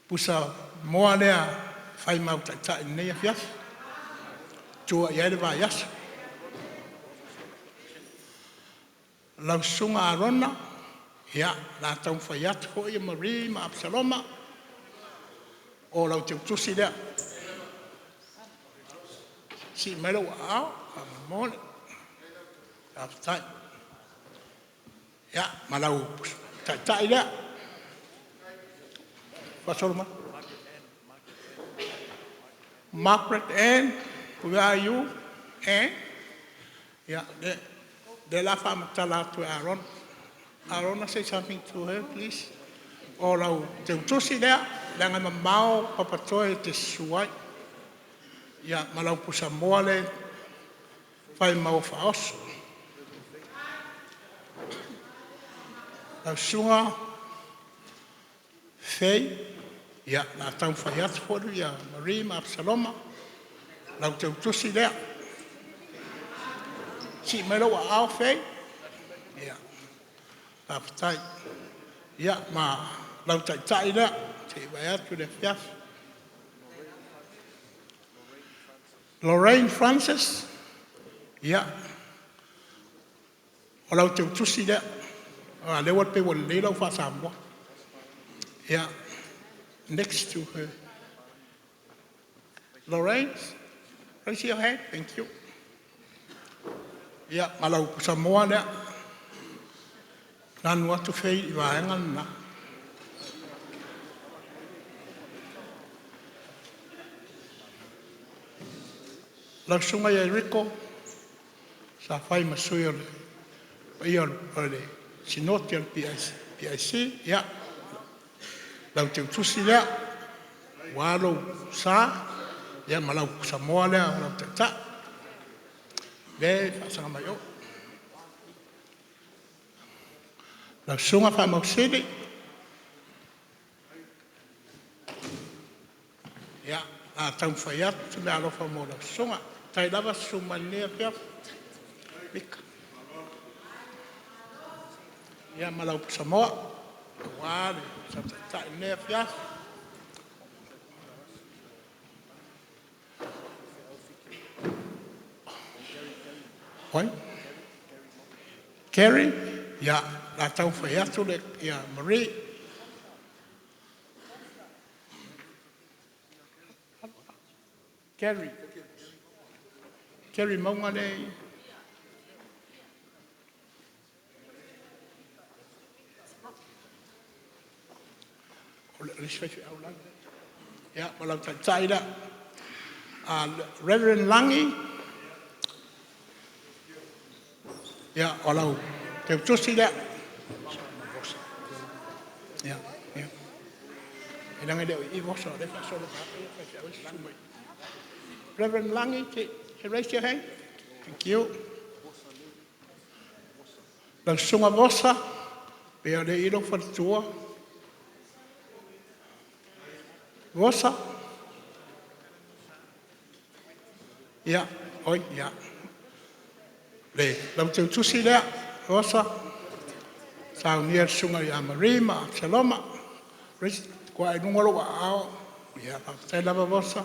pusamoa lea e fai ma au taitai i lenei afiafi, e tua i ai le vaiaso. Lau Susuga Arona, ia, o le a taumafai atu foi Marie ma Apesaloma. O lau teutusi lea. Sii mai lou aao faamolemole. Faafetai. Ia, ma lau taitai lea. Faasolo mai. Margaret Ann, where are you? Ann? Ia, lea o le a faamatala atu e Arona. Arona, say something to her, please. O lau teutusi lea, leaga e mamao Papatoe e te susu ai. Ia, ma lau pusamoa lea e fai ma ou faaoso. Lau Susuga Fay, ia, o le a taumafai atu foi Marie ma Apesaloma. Lau teutusi lea. Sii mai lou aao Fay. Ia, faafetai. Ia, ma lau taitai lea se i vaeatu le afiafi. Lorraine Francis, ia, o lau teutusi lea, aua o lea e pei ua lelei lau faa-Samoa. Ia, next to her. Lorraine, raise your hand. Thank you. Ia, ma lau pusamoa lea. Nanu atu Fay i le vaega lena. Lau Susuga Ieriko, sa fai ma sui o le paia o le Sinoti a le PIC, ia, lau teutusi lea, aua lou sa ma lau pusamoa lea o lau taitai, lea e faasaga mai i o. Lau Susuga Faamausili, ia, o le a taumafai atu se meaalofa mo lau susuga. Faafetai lava susu mai i lenei afiafi. Ia ma lau pusamoa aua le taitai i lenei afiafi. Oi? Kerry, ia, o le a taumafai atu Marie. Kerry, Kerry Mauga lea e i i. O le isi faifeau la e… Ia ma lau taitai lea. Reverend Lagi, ia o lau teutusi lea. Leaga e le o i i Rosa o lea e faasolo mai lava faifeau e susu mai. Reverend Lagi, raise your hand. Thank you. Lau Susuga Rosa, pei o lea e i i lou faletua. Rosa? Ia, oi ia, lau teutusi lea Rosa, saunia le susuga ia Marie ma Apesaloma. Ua ae i luga lou aao. Ia faafetai lava Rosa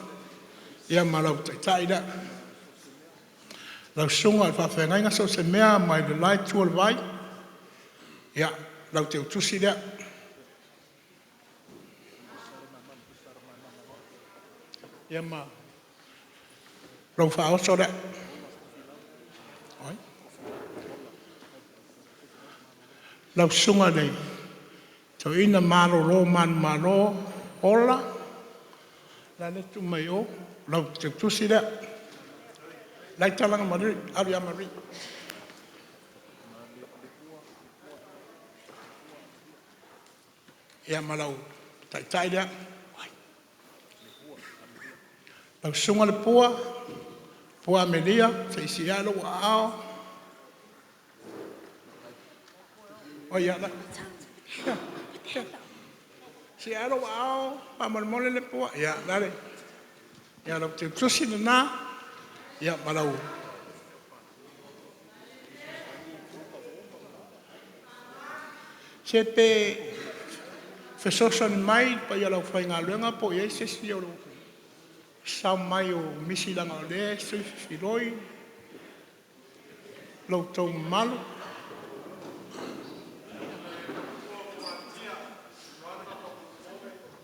ma lau taitai lea. Lau susuga i le faafeagaiga Soosemea mai le la itu o le vai, ia, lau teutusi lea. Ia ma lou faaoso lea. Lau susuga i le toeaina malolo manumalo Hola, la e tuu mai o, lau teutusi lea. O la e talaga mai alu ia Marie. Ia ma lau taitai lea. Lau susuga Lepua. Pua Amelia, se i sii ae lou aao. O ia, ia, sii ae lou aao faamolemole le pua. Ia, lale. Ia, lau teutusi lena. Ia, ma lau Se pe fesoasoani mai i le paia o le aufaigaluega po o i ai se isi o sao mai o misi leaga o lea e sui filifiloi lo outou mamalu.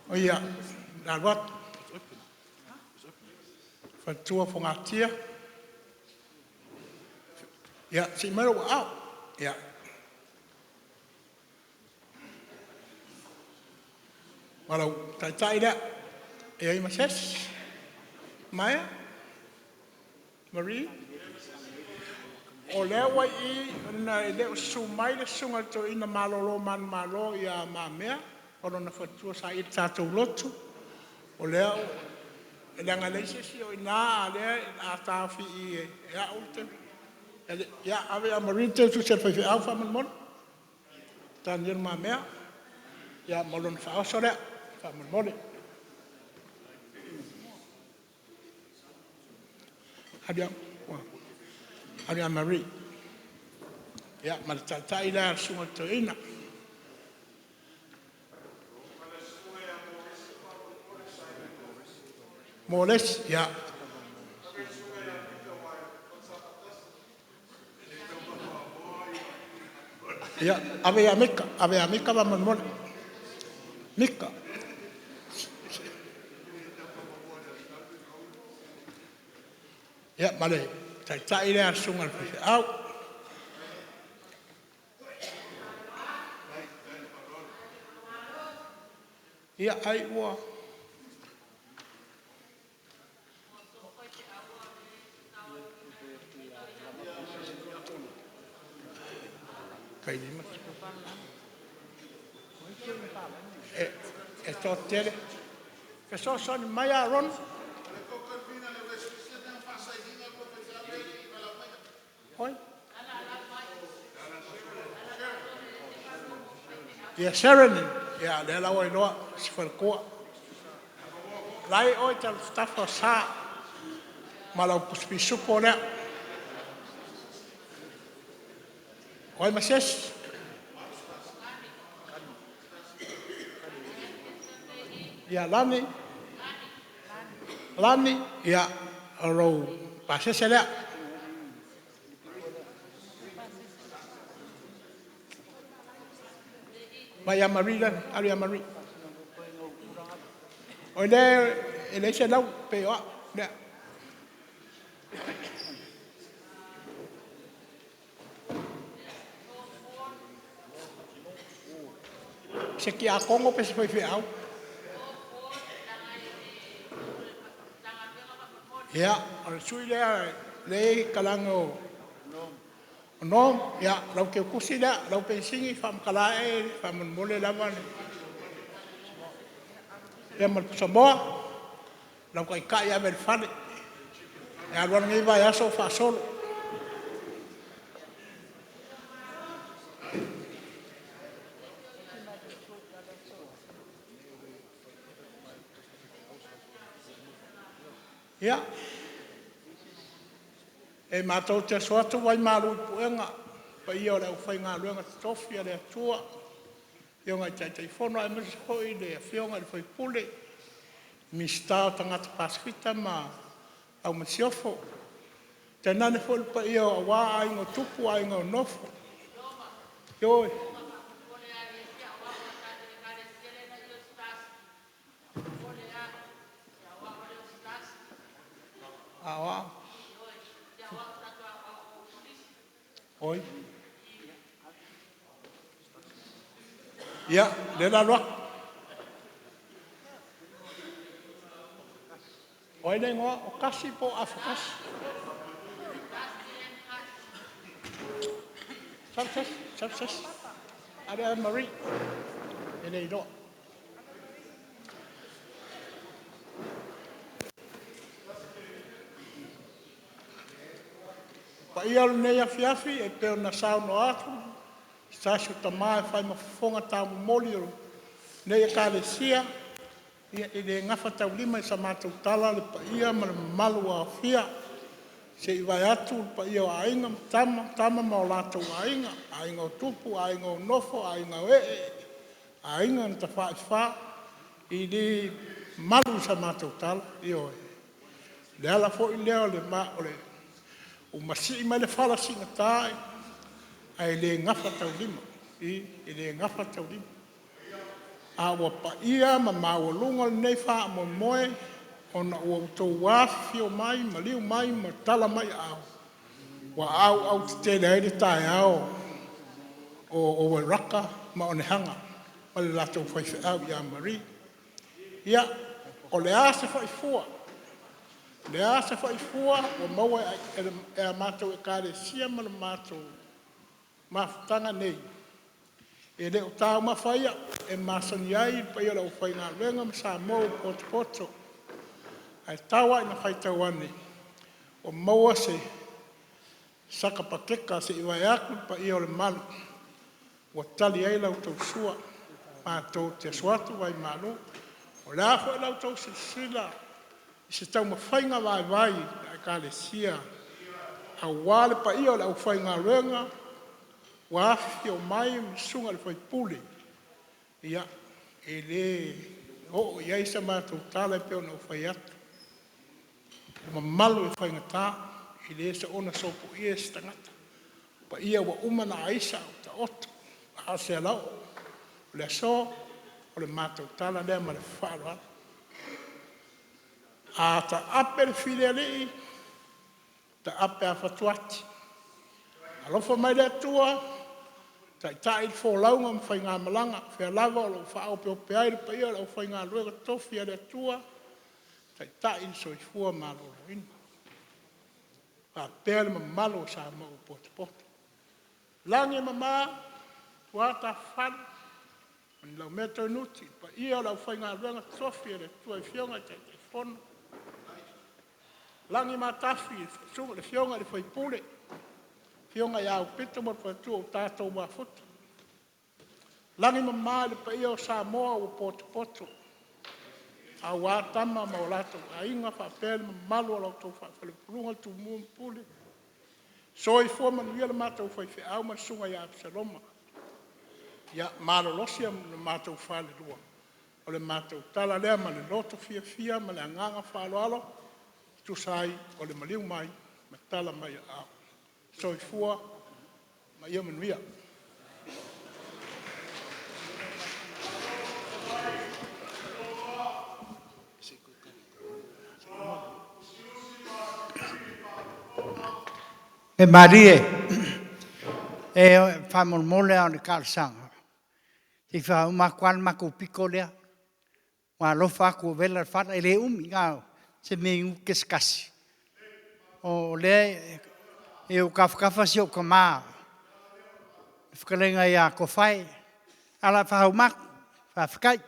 O ia, o le a alu atu. Faletua Fogatia. Ia, sii mai lou aao. Ia. Ma lou taitai lea. E i ai ma se isi? Maea? Marie? O lea ua i i, ona e le o susu mai le susuga i le toeaina malolo manumalo ia Le Mamea ma lona faletua sa i i le tatou lotu. O lea ua… leaga e leai se isi o i ina, a o lea o le a taofi i i e au le… Ia, ave ia Marie le teutusi a le faifeau faamolemole. Daniel Le Mamea ma lona faaoso lea faamolemole. Alu ia Marie. Ia ma le taitai lea le susuga i le toeaina. Mo le isi, ia. Ia, ave ia Mika, ave ia Mika faamolemole. Mika. Ia ma le taitai lea le susuga i le faifeau. Ia, ai ua… E toatele. Fesoasoani mai Aron. Oi? Ia Sherry, ia lea la ua iloa si faletua. O la e i o i tafatafa o Sa ma lau pusa pisupo lea. O ai ma se isi? Ia Lani, Lani, ia o lou pasese lea. Aumai ia Marie lea, alu ia Marie. O lea e leai se lau pei o au lea. Se tiakono po o se faifeau? Ia, o le sui lea lea e i talaane o Norm, ia lau teutusi lea, lau penisini faamatala ane faamolemole lava le… Ia ma le pusamoa, lau taitai ave i le fale. E alu alu lenei vaiaso o faasolo. Ia, e matou te asuafu atu vai malu i puega i le paia o le aufaigaluega totofi a le Atua, i afioga i Taitaifono aemaise foi le Afioga i le sui usufono, Minisita o Tagata Pasefika ma lau Masiofo, tainane foi le paia aua Aiga o Tupu, Aiga o Nofo. Ioe. Oi. Ia, lea o le a alu atu. O ai le igoa? O Tasi po o Afatasi? Sau se isi, sau se isi. Ave ia Marie e le iloa. paia o lenei afiafi e pei ona saunoa atu se tasi o tama e fai ma fofoga taumomoli o lenei Ekalesia, ia e le gafataulimaina i sa matou tala le paia ma le mamalu ua aofia, se i vaeatu le paia o Aiga ma Tama, o Tama ma o latou Aiga, Aiga o Tupu, Aiga o Nofo, Aiga o Ee, Aiga na Tafaifa, e le malu i sa matou tala, ioe. O le ala foi lea ua masii mai le fala siigata ae le gafataulima, e le gafataulimaina. A ua paia ma maualuga lenei faamoemoe ona ua outou afifio mai, maliu mai ma tala mai aao, ua auau tetele ai le taeao o Oi Raka ma Onehana ma le latou faifeau ia Marie. Ia, o le a se faifua, o le a se faifua ua maua e a matou Ekalesia ma le matou mafutaga nei, e le o taumafa ia e masani ai le paia o le aufaigaluega ma Samoa ua potopoto. Ae tau lava ina faitau ane, ua maua se saka pateka se i vaeatu le paia o le malu ua tali ai la outou sua. Matou te asuafu ai malu. O le a foi la outou silasila i se taumafaiga vaivai a Ekalesia aua le paia o le aufaigaluega ua afifio mai ma susuga i le faipule, ia, e le oo i ai sa matou tala e pei ona ou fai atu, o mamalu e faigata, e le soona sopoia e se tagata. O paia ua uma ona aisa a ua taoto a o se alaoo. O le aso, o le matou tala lea ma le faaaloalo. A taape le filialii, taape a fatu ati. Alofa mai le Atua taitai le folauga ma faigamalaga, o fea lava o lo o faaopeopea ai le paia o le aufaigaluega totofi a le Atua, taitai le soifua maloloina faapea le mamalu o Samoa ua potopoto. Lagi e mama, tua tafafalu ma le laumea toenuti i le paia o le aufaigaluega totofi a le Atua i Afioga i Taitaifono, lagi matafi i le Afioga i le sui usufono, le Afioga ia Aupito ma le faletua ua tatou mafuta. Lagi e mama i le paia o Samoa ua potopoto aua Tama ma o latou Aiga faapea le mamalu o la outou faleupoluga Tumua ma Pule. Soifua manuia le matou faifeau ma le susuga ia Apesaloma. Ia malolosi lo matou falelua. O le matou tala lea ma le loto fiafia ma le agaga faaaloalo e tusa ai o le maliu mai ma tala mai o aao. Soifua ma ia manuia. E malie, e faamolemole lava o le talosaga, se i faauma atu lava le matou pito lea. Ua alofa atu ua vela le fala, e le umi, na o se minute se tasi. O lea e i ou tafatafa si ou tama le fetalaiga ia Tofae, ae o le a faauma atu. Faafetai.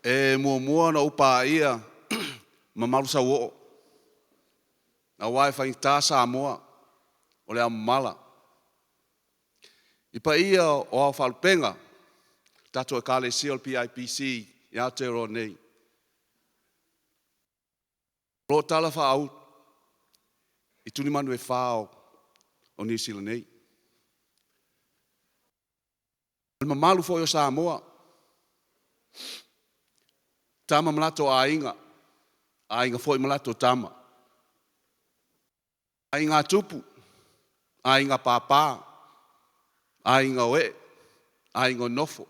E muamua ona ou paia mamalu sauoo aua e faigata Samoa o le aomamala. I paia o aofaalupega o le tatou Ekalesia o le PIPC i Aotearoa nei, o lo o talafaau i tulimanu e fa o Niu Sila nei. O le mamalu foi o Samoa, Tama ma latou Aiga, Aiga foi ma latou Tama, Aiga Tupu, Aiga Papa, Aiga o Ee, Aiga o Nofo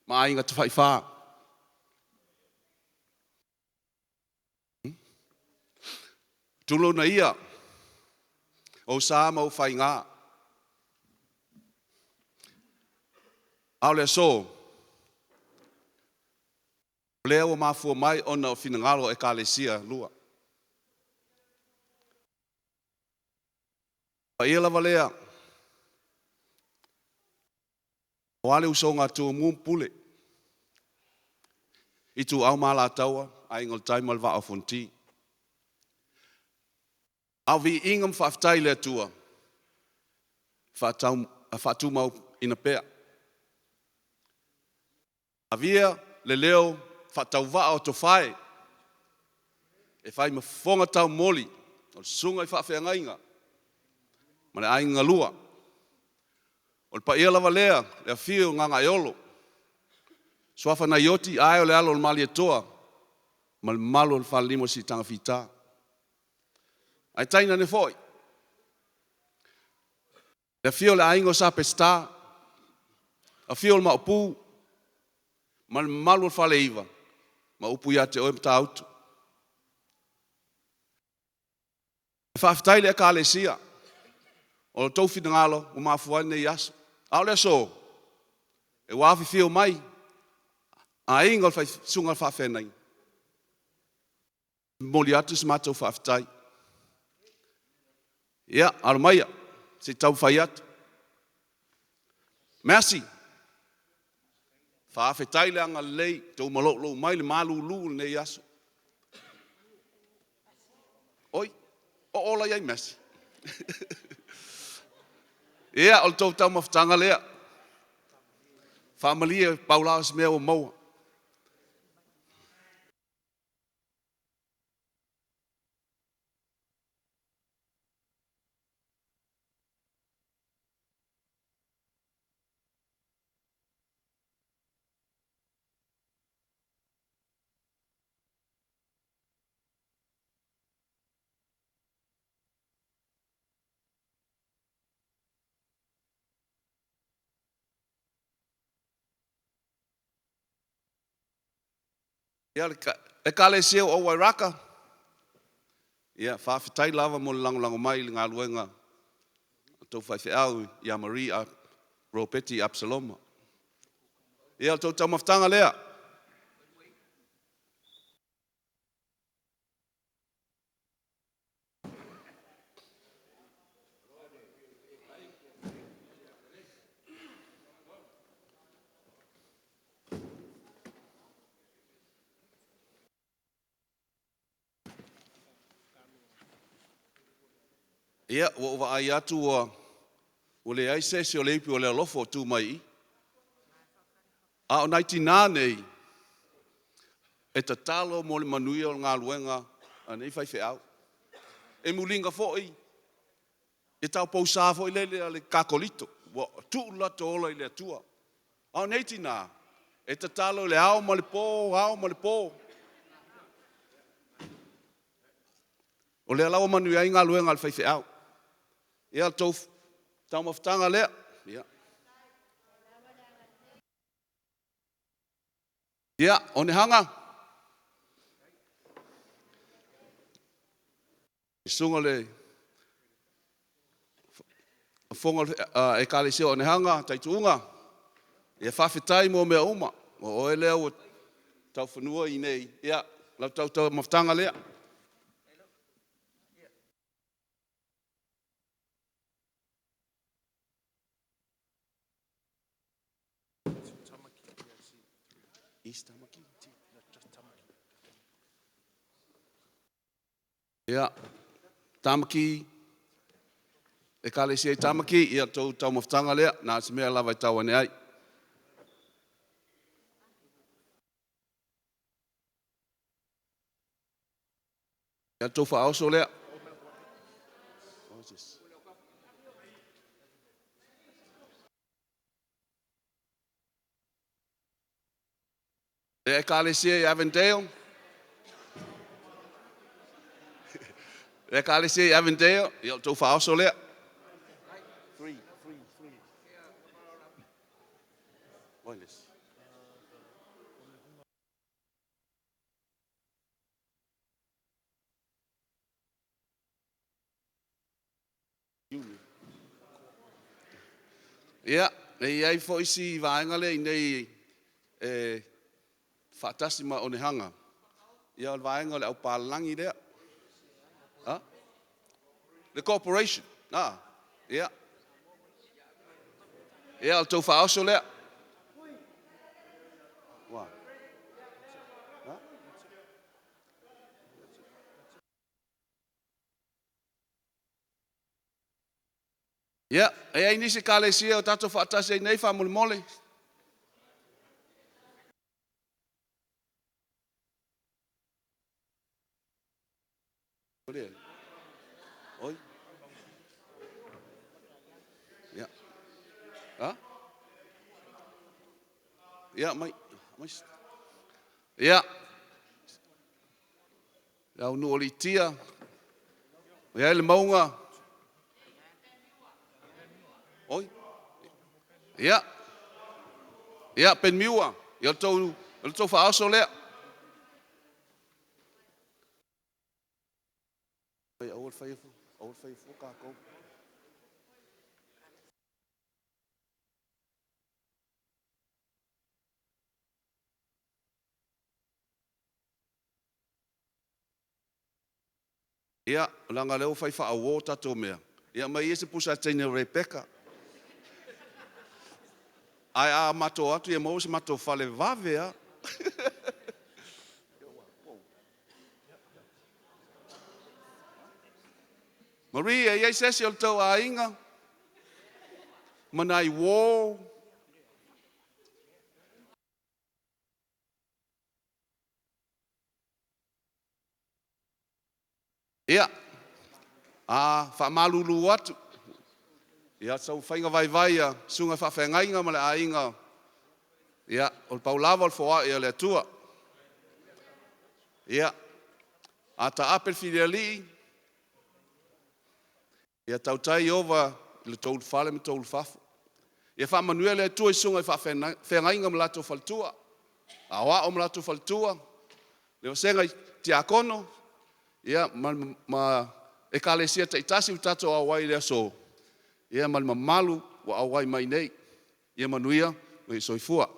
ma Aiga Tafaifa. Tulouna ia, o ou sa ma ou faiga. A o le aso, o lea ua mafua mai ona o finagalo o Ekalesia e lua. O le paia lava lea aua le usoga a Tumua ma Pule, Ituau ma Alataua, Aiga o le Tai ma le Vaa o Fonoti. A o viiga ma faafetai i le Atua, faatumauina pea. Avia le leo faatauvaa o Tofae e fai ma fofoga taumoli o le susuga i faafeagaiga ma le aiga galua. O le paia lava lea, le afio o Gagaeolo, suafa nai Oti, ae o le alo o le Malietoa ma le mamalu o le falelima o Siitaga Fita. Ae tainane foi le afio o le aiga o Sa Peseta, afio le Maopu ma le mamalu o le Faleiva ma upu ia te oe Matautu. E faafetai i le Ekalesia, o lo outou finagalo ua mafua ai lenei aso. A o le aso, ua afifio mai aiga o susuga i faafeagaiga, e momoli atu se matou faafetai. Ia, alo maia se i taumafai atu. Massey, faafetai le agalelei ua outou maloulou mai i le malulu i lenei aso. Oi, o Olo e i ai Massey? Ia, o le tou taumafataga lea. Faamalie, pau la o se mea ua maua. Ia, le Ekalesia o Wairaka, ia faafetai lava mo le lagolago mai i le galuega a le tou faifeau ia Marie Ropeti Apesaloma. Ia, o le tou taumafataga lea. Ia, ua ou vaai atu ua leai se isi o le ipu o le alofa o tu mai i i. A o nai tinā nei, e tatalo mo le manuia o le galuega a nei faifeau. E muliga foi, e taupousa foi lele a le Kakolito, ua tuu le latou ola i le Atua. A o nei tinā, e tatalo i le ao ma le po, ao ma le po. O lea la ua manuia ai galuega a le faifeau. Ia, le tou taumafataga lea. Ia, Onehana, le susuga i le Fofoga o le Ekalesia o Onehana Taituuga, ia faafetai mo mea uma. O oe lea ua taufanua i inei, ia, lau taumafataga lea. Ia, Tamaki, Ekalesia i Tamaki, ia tou taumafataga lea, na o se mea lava e tau ane ai. Ia, tou faaoso lea. Le Ekalesia i Avondale, le Ekalesia i Avondale, ia o tou faaoso lea. Ia, e i ai foi si vaega lea i inei e faatasi ma Onehana, ia o le vaega o le aupalagi lea. Ha? The corporation. Ah, ia. Ia, o le tou faaoso lea. Ia, e i ai nisi ekalesia o tatou faatasi ai nei faamolemole? Oi. Ia. Ha? Ia, mai. Mai. Ia. Le aunuu o Litia, e i ai le mauga. Oi. Ia. Ia, Penmiua. Ia, o le tou faaoso lea. Aua le faia aua le faia fua tatou. Ia, leaga o lea ua fai faa-uo tatou mea. Ia, aumai ia se pusa teine o Rebecca. Ae a matou atu ia maua se matou fale vave lava. Marie, e i ai se esi o le tau aiga? Manai uo. Ia, a faamalulu atu. Ia, sau faiga vaivai a susuga faafeagaiga ma le aiga. Ia, o le paulava o le foai a le Atua. Ia, a taape le filialii, ia tautai Ieova i le tou ulufale ma tou ulufafo. Ia faamanuia le Atua i susuga i faafeagaiga ma latou faletua, aoao ma latou faletua, le vasega i tiakono, ia, ma ekalesia taitasi ua tatou auai i le aso, ia ma le mamalu ua auai mai nei. Ia manuia le soifua.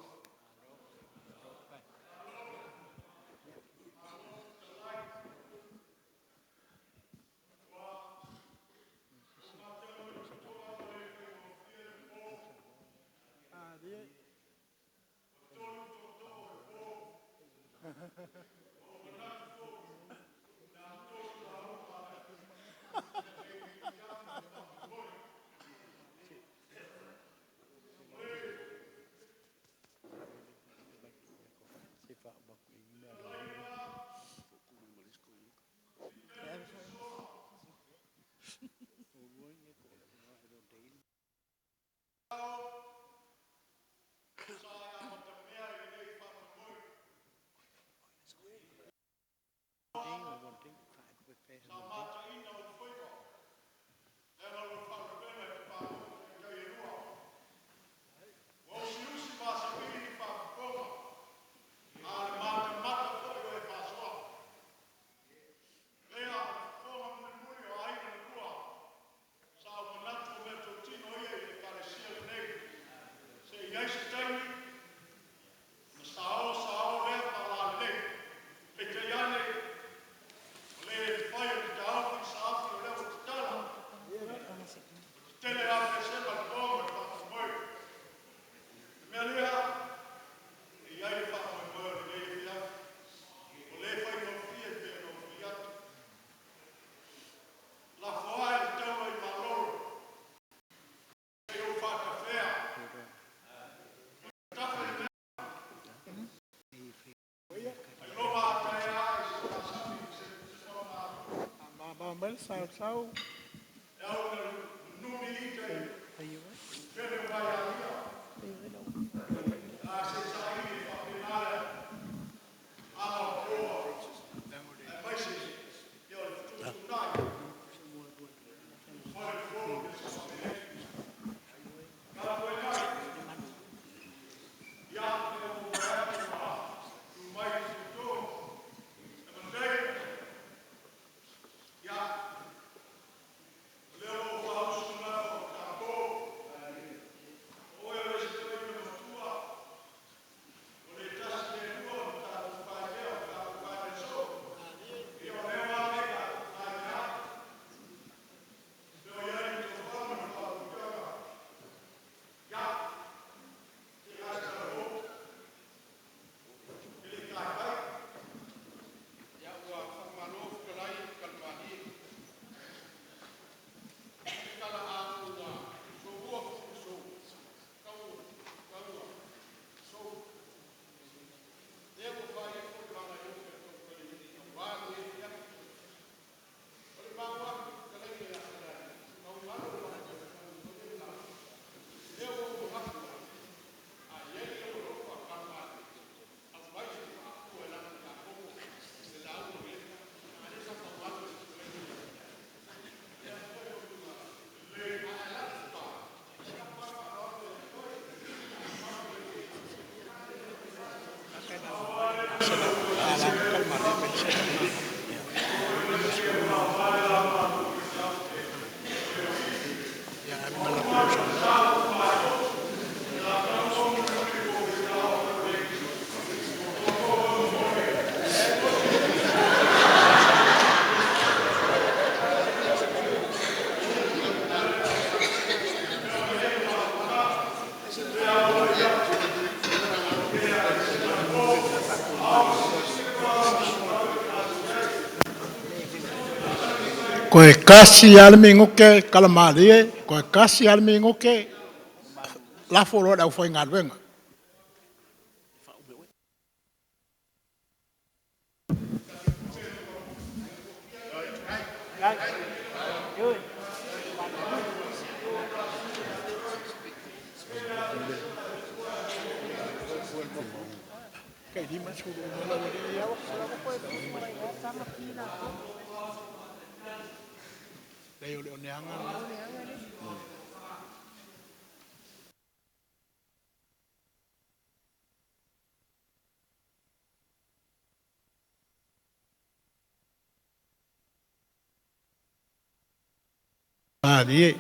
Sau. Toe tasi lava le minute kalamalie, toe tasi lava le minute lafo loa i le aufaigaluega. Malie.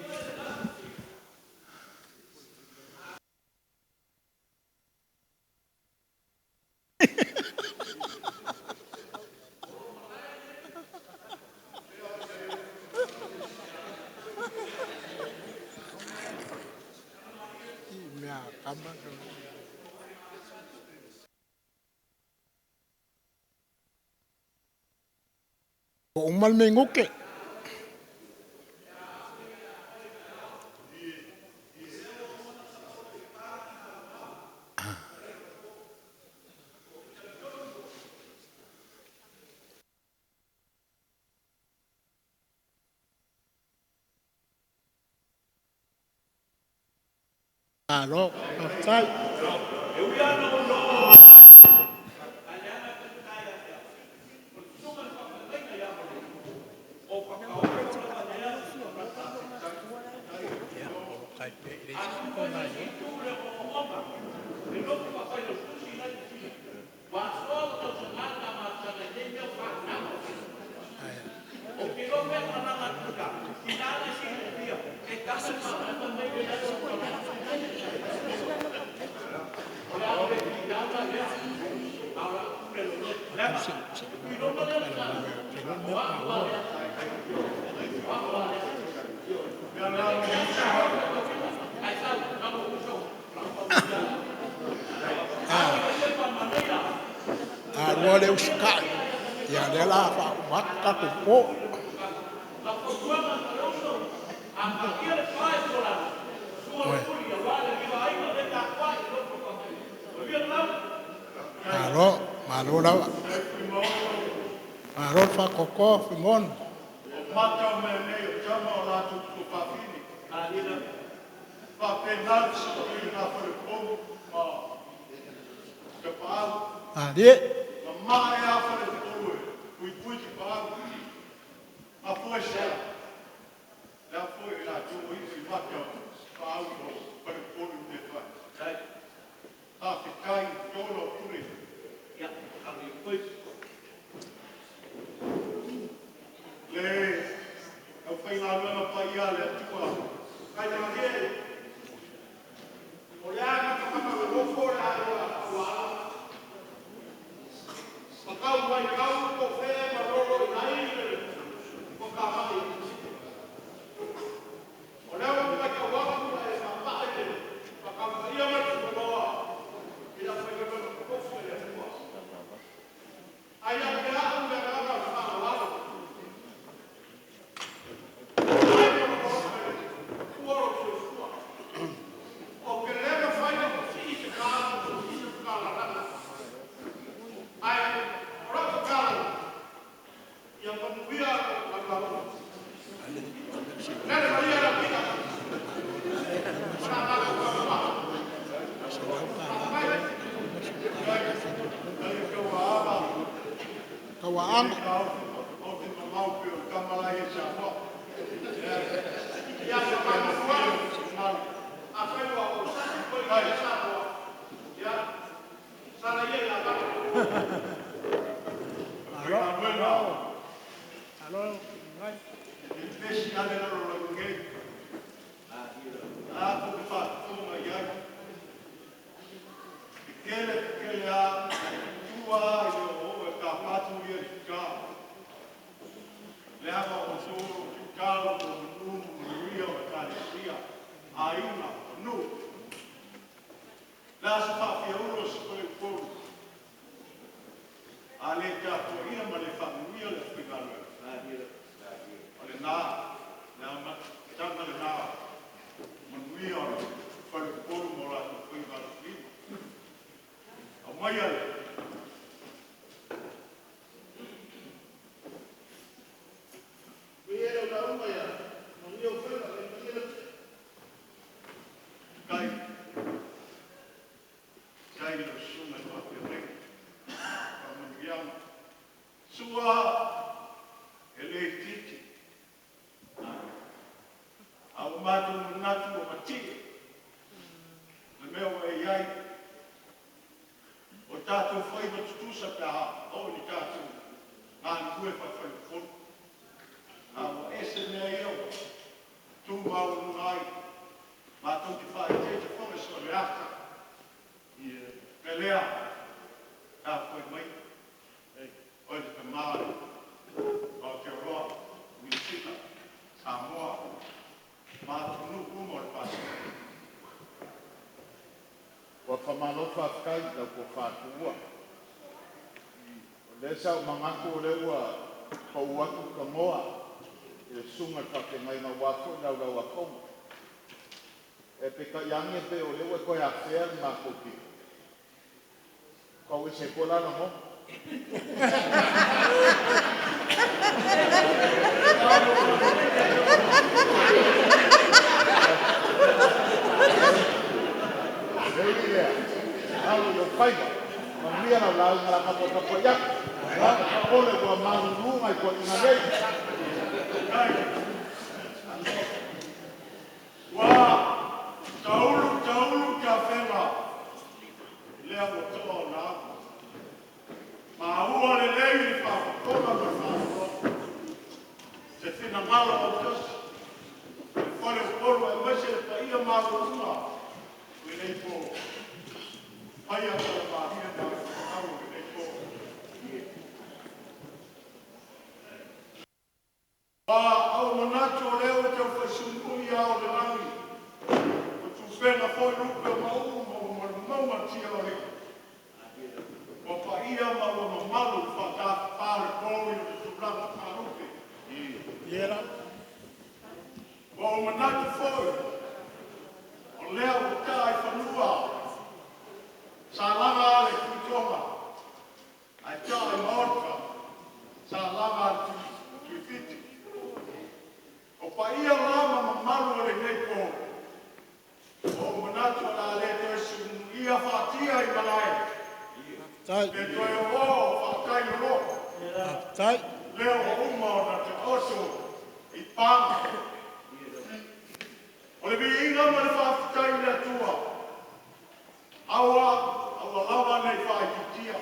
Mea kama. Ua uma le minute. Malo, faafetai. A lua le usitai, ia o lea o le a faauma atu le tatou po. Malo, malo lava. Malo le faatoatoa Fuimaono. Malie. Aiga, o nuu. Le a se faafiaula o si faleupolu, a le tapuaia ma le faamanuia le aufaigaluega. O lena, le amataga lena o manuia o le faleupolu ma o latou faiva alofilima. Aumaia le Faafetai i lau susuga i le faafeagaiga mo faamanuiaga. Sua, e le itiiti, a ua matou manatu ua mati'e le mea ua e i ai. O tatou faiva tutusa pe a oo ina tatou galulue faa-faleupolu, a ua ese mea ia ua tu maualuga ai. Matou te faaeteete foi so o le ata. O le mea lea, tapuai maia, oe le tama o Aotearoa, Niu Sila, Samoa ma atunuu uma o le Pasefika. Ua faamalo faafetai i lau tofa tuua. O lea sa ou manatu o lea ua pau atu tanoa i le susuga i le faafeagaiga aua foi le laulau a Fono. Ae peitai ane pei o lea ua e toe afea le matou pito, ua tau ese ai fua la lagona. E ui i lea, alo i ou faiva, manuia lau lauga o le a matou tapuai atu. Faamolemole ua malulu nai toeaiina nei. Ua taulu taulu tafega, lea ua to'a ona ao. Maua lelei i le faafofoga ma le faalogologo se finagalo autasi o le faleupolu aemaise le paia maualuga o lenei po. Faia tala malie ma agafesau o lenei po. Ua ou manatu o lea ua taufai suluui ao o le lagi, ua tufega foi lupe o mauu ma ua malumauma tia o alii. Ua paia ma ua mamalu le faatafafa o le po i ona tulaga faalupe. Ua ou manatu foi o lea ua taa i fanua sa laga a le Tuitoga, ae taa i maota sa laga a le Tuifiti. O paia la ma mamalu o lenei po, ua ou manatu o le a le toe suluia fatia i malae, pe toe oo faatailolo. Lea ua uma ona taoto i paga. O le viiga ma le faafetai i le Atua, aua aua lava nei faaitiitia.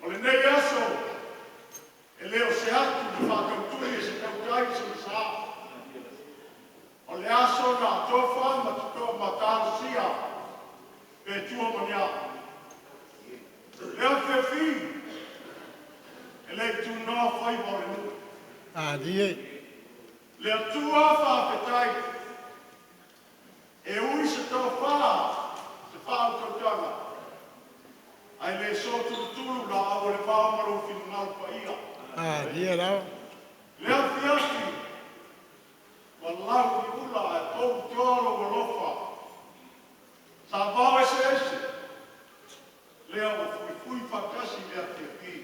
O lenei aso, e le o se atu na faatautui e se tautai sona sa. O le aso na tofa ma talosia pe tua ma ni a. Le afiafi e le i tunoa faiva o le nuu. Le Atua faafetai, e ui se tofa, se faautautaga, ae le sootulutulu laau o le vao ma lou finagalo paia. Le afiafi, ua lau i ula ae pou i toa lou alofa. Sa vao eseese, lea ua fuifui faatasi i le afiafi.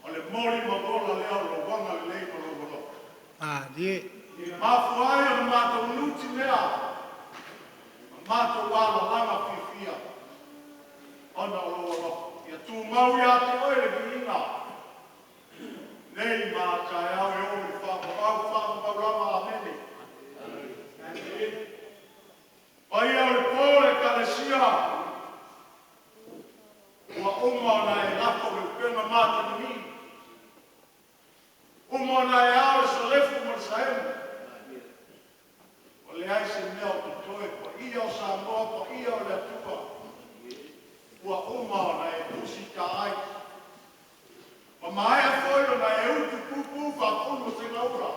O le moli ma ola lea o lou agalelei ma lou alofa. Mafua ai ona matou nutimea ma matou alalaga fiafia ona o lou alofa. Ia tumau ia te oe le viiga nei ma a taeao e oo i le faavavau, faavavau lava. Amene. Paia o le po o le Ekalesia, ua uma ona e lafo le upega matagivii, uma ona e ao le salefu ma le saemu. Ua leai se mea o totoe, paia o Samoa, paia o le Atua, ua uma ona e tusitaai. Ua maea foi ona e utu pupu faafulu o segaula.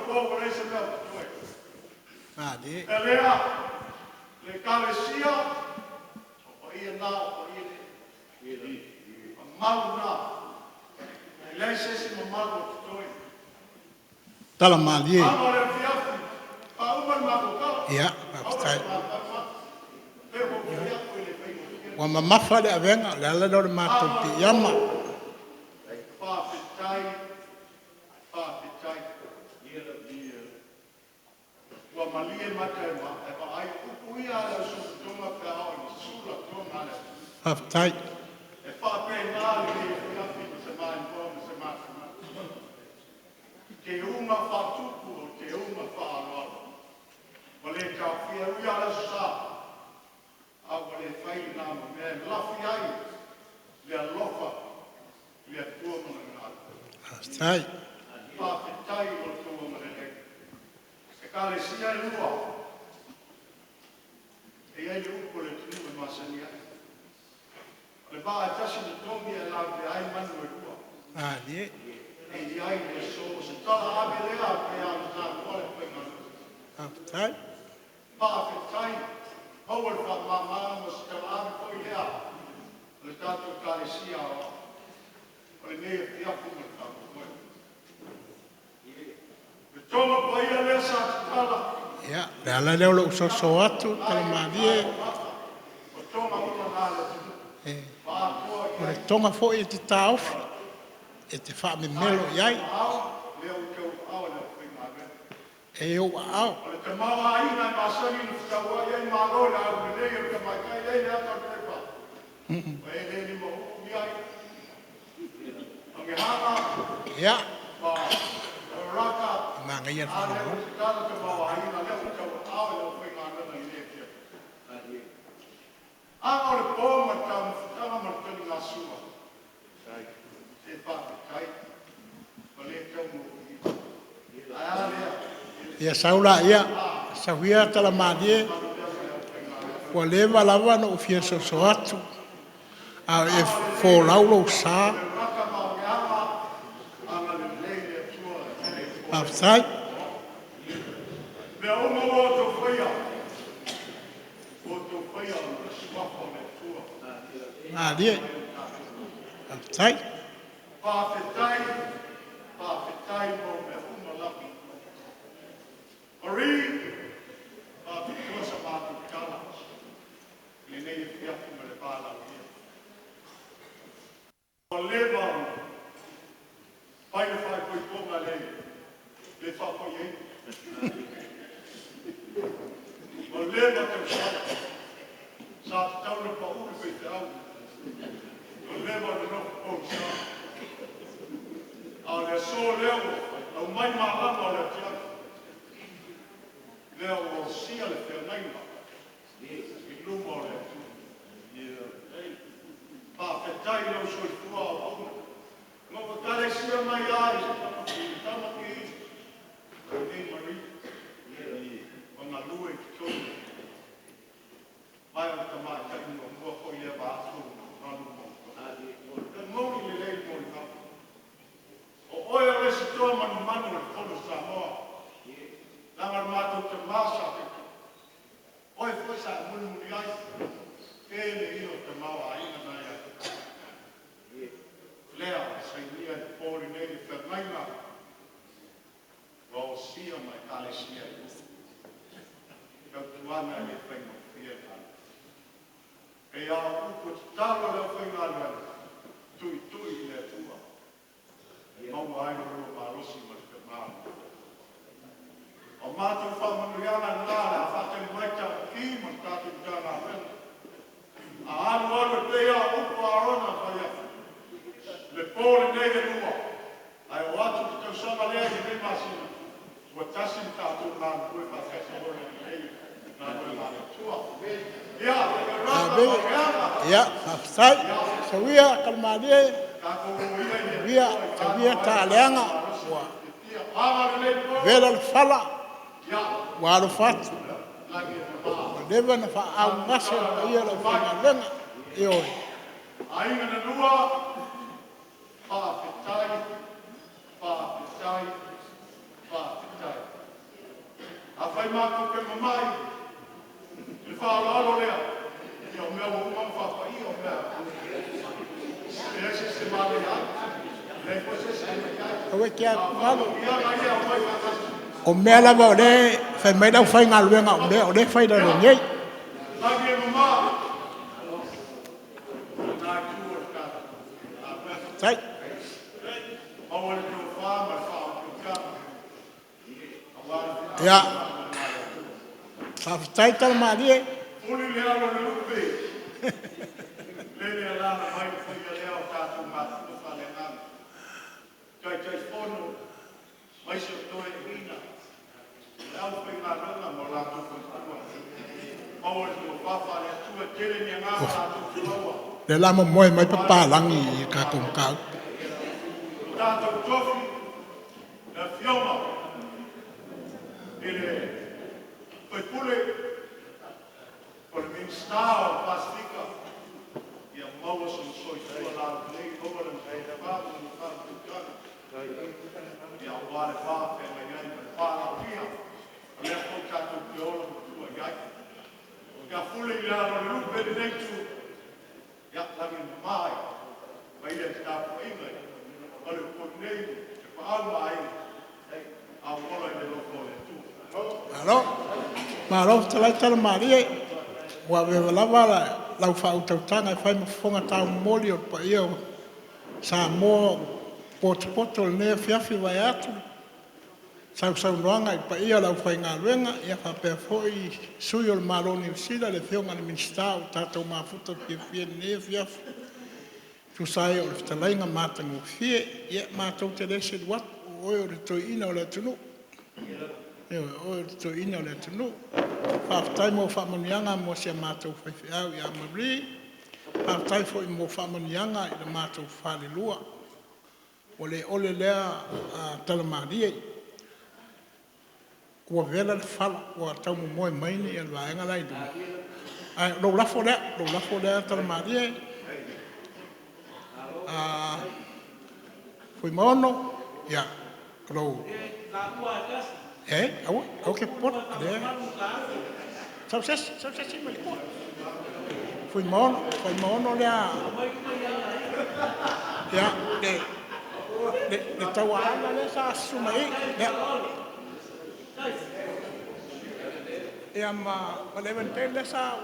le po ua leai se mea o totoe. Malie. E lea, le Ekalesia, o paia na o paia nei. Mamalu na. E leai se isi mamalu o totoe. Tala malie. Ama o le afiafi, faauma le matou tala. Ia, faafetai. Le ua fai atu e le faigofie. Ua mamafa le avega, o le ala lea o le matou piiama. Faafetai, faafetai. Ua malie mata e e vaai upu ia a le ausulusuluga pe a oo ina sula toga a le atunuu. Faafetai. E faapena lenei afiafi ma se maimoa ma se matamata. Teuga faatupu o teuga faaaloalo. Ua le taofia e ui lava o le aso Sa, a ua le fai lena ma mea e lafi ai le alofa i le Atua ma Lana galuega. Faafetai. Faafetai i lo outou agalelei. Ekalesia e lua, e i ai le upu a le atunuu e masani ai. O le vaa e tasi na togi ae lavevea ai manu e lua. Malie. E i ai le aso, o se tala ave lea pe a na taua le faigaluega. Faafetai. Faafetai, maua le faamama ma se tala ave foi lea o le tatou Ekalesia Aoao. O lenei afiafi ma le faamoemoe. Le toga paia lea sa tatala. Ia, le ala lea o lou soso atu, tala malie. O toga uma na le atunuu. O le toga foi e te taofi, e te faamemelo i ai. Lea ua tauaao e le aufaigaluega. E ou aao. O le tamaoaiga e masani ona fetauai ai Malo i le aulelei o le tamaitai e i ai le ata o le pepa. Ua e le lima uu i ai. Ogehana ma Raka. Manaia le A lea ua faalogologo. tatala tamaoaiga lea ua tauaao e le aufaigaluega i lenei afiafi. Aga o le po ma le taumafataga ma le taligasua. Se faafetai ua le taugofie. Ae a lea? Ia sau laia, sau ia tala malie. Ua leva lava ona ou fia soso atu, a o e folau lou sa. Faafetai. Mea uma ua outou faia, ua outou faia ona o le suafa o le Atua. Malie. Faafetai. Faafetai, faafetai mo mea uma lava. Marie, faapitoa sa matou tala i lenei afiafi ma le valaaulia. Ua leva ona fai le faaipoipoga le, le faapaiaina. Ua leva tausaga, sa tatau ona pau le faifeau. Ua leva ona nofo pogisa. A o le aso lea ua aumai malama o le atiafi, lea ua osia le feagaiga i luma o le Atua. Faafetai i lou soifua auauna. Na ou ekalesia mai lava i Tamaki nei Marie. Ua galue i totonu. Mai o le tamaitai muamua foi lea vaeatu mamalu o le Maota. E moni lelei le molimau. O oe o le isi toa manumanu o le fono a Samoa. Leaga o le matou tama sa tautai. Oe foi sa e mulimuli ai. Tele ia o tamaoaiga na ia te oe. Lea ua sainia i le po lenei le feagaiga ua osia ma Ekalesia e lua. Tautuana e le faigofie le galuega. E a o upu e tatalo le aufaigaluega, tuitui i le Atua. E maua ai lo lua malosi ma le tama. O matou faamanuiaga na o le a faatali mai Taupiki ma le tatou Matagaluega. A alu alu e pei lava o upu a Arona fai atu. Le po lenei e lua, ae o atu le tausaga lea i lenei masina, ua tasi le tatou galulue faatasi mo le lelei o galuega a le Atua. Ia, Raka Ave. Makeaga. Ia, faafetai. Sau ia kalamalie. Ia, sau ia taaleaga. Ua vela le fala. Ua alofa atu. Ua leva ona faaaaogagase le paia o le aufaigaluega. Ioe. Aiga na lua, faafetai, faafetai, faafetai. Afai matou te mamai i le faaaloalo lea, ia o mea ua uma ona faapaia o mea e leai se isi e malaia ai, e leai foi se isi e mamae ai. Aua e te A o atugalu. faamanuiaga ia e aumai faatasi. O mea lava o lea e fai mai le aufaigaluega o mea o lea e fai i lalo nei. Lagi e mama i lena itu o le tatou galuega. Tai. Maua le tofa ma le faautautaga aua le Ia, filemu a le Atua. Faafetai talamalie. Uli le alo o le lupe, lele alaala mai le paia lea o tatou matua faaleagaga, Taitaifono aemaise o toeaiina, le aufaigaluega ma o latou faletua. Maua le tofa faale-Atua, e tele ni agaga latou te maua O lea o le a momoe mai aua le papalagi filemu i o le le tatou Atua. mataupu. O tatou tofi, le Afioga i le sui usufono po o le Minisita o le Pasefika, ia maua sona soifua laulelei, maua lana tofa ma lana faautautaga aua le va feagai ai ma le valaaulia, o lea foi tatou te ola matua i ai. Ia fuli i le alo o le lupe lenei itu, ia lagi e mama i le paia i le tapuaiga a faleupolu nei, Tapaau ma Aiga, a ou ola i le alofa o le Atua. Malo, malo fetalai talamalie. Ua avea lava lau faautautaga e fai ma fofoga taumomoli o le paia o Samoa ua potopoto i lenei afiafi vaeatu sausaunoaga i le paia o le aufaigaluega, ia faapea foi sui o le Malo o Niu Sila, le Afioga i le Minisita ua tatou mafuta fiafia i lenei afiafi e tusa ai o le fetalaiga matagofie. Ia matou te le selu atu, o oe o le Toeaina o le atunuu. Ioe, o oe o le Toeaina o le atunuu. Faafetai mo faamanuiaga mo si a matou faifeau ia Marie, faafetai foi mo faamanuiaga i le matou falelua. Ua le ole lea talamalie, ua vela le fala ua tau momoe mai le vaega la e i luga, ae o lou lafo lea, lou lafo lea talamalie. Fuimaono, ia, o lou… E aua, aua e te popole, o lea… Sau se isi, sau se isi mai tua. Fuimaono, Fuimaono lea. Ia, le Tauaana lea sa susu mai i i. Ia ma le Levenende lea sa…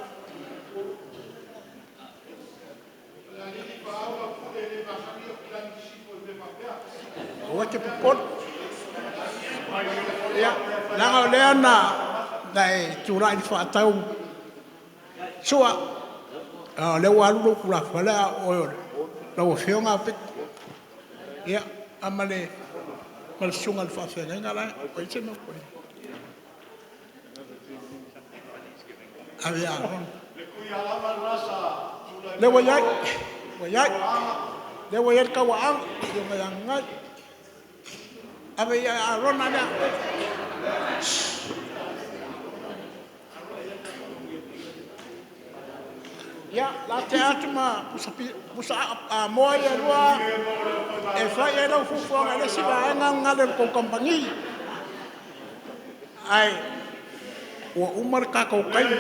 Aua e te popole. Ia, leaga o lea na e tulai i le faatau Su'a, o lea ua alu lou tulafale a o oe o lau Afioga Peta. Ia, ma le susuga i le faafeagaiga la e… O ai se mea o i ai? Ave ia Aronne. Lea ua i ai, ua i ai, lea ua i ai le tauaao, le afioga ia Gagai. Ave ia Arona lea. Ia, o le a tea atu ma pusa moa ia e lua e fai i ai lau fuafuaga i le isi vaega lena o le tou kamupani. Ae ua uma le tatou taimi.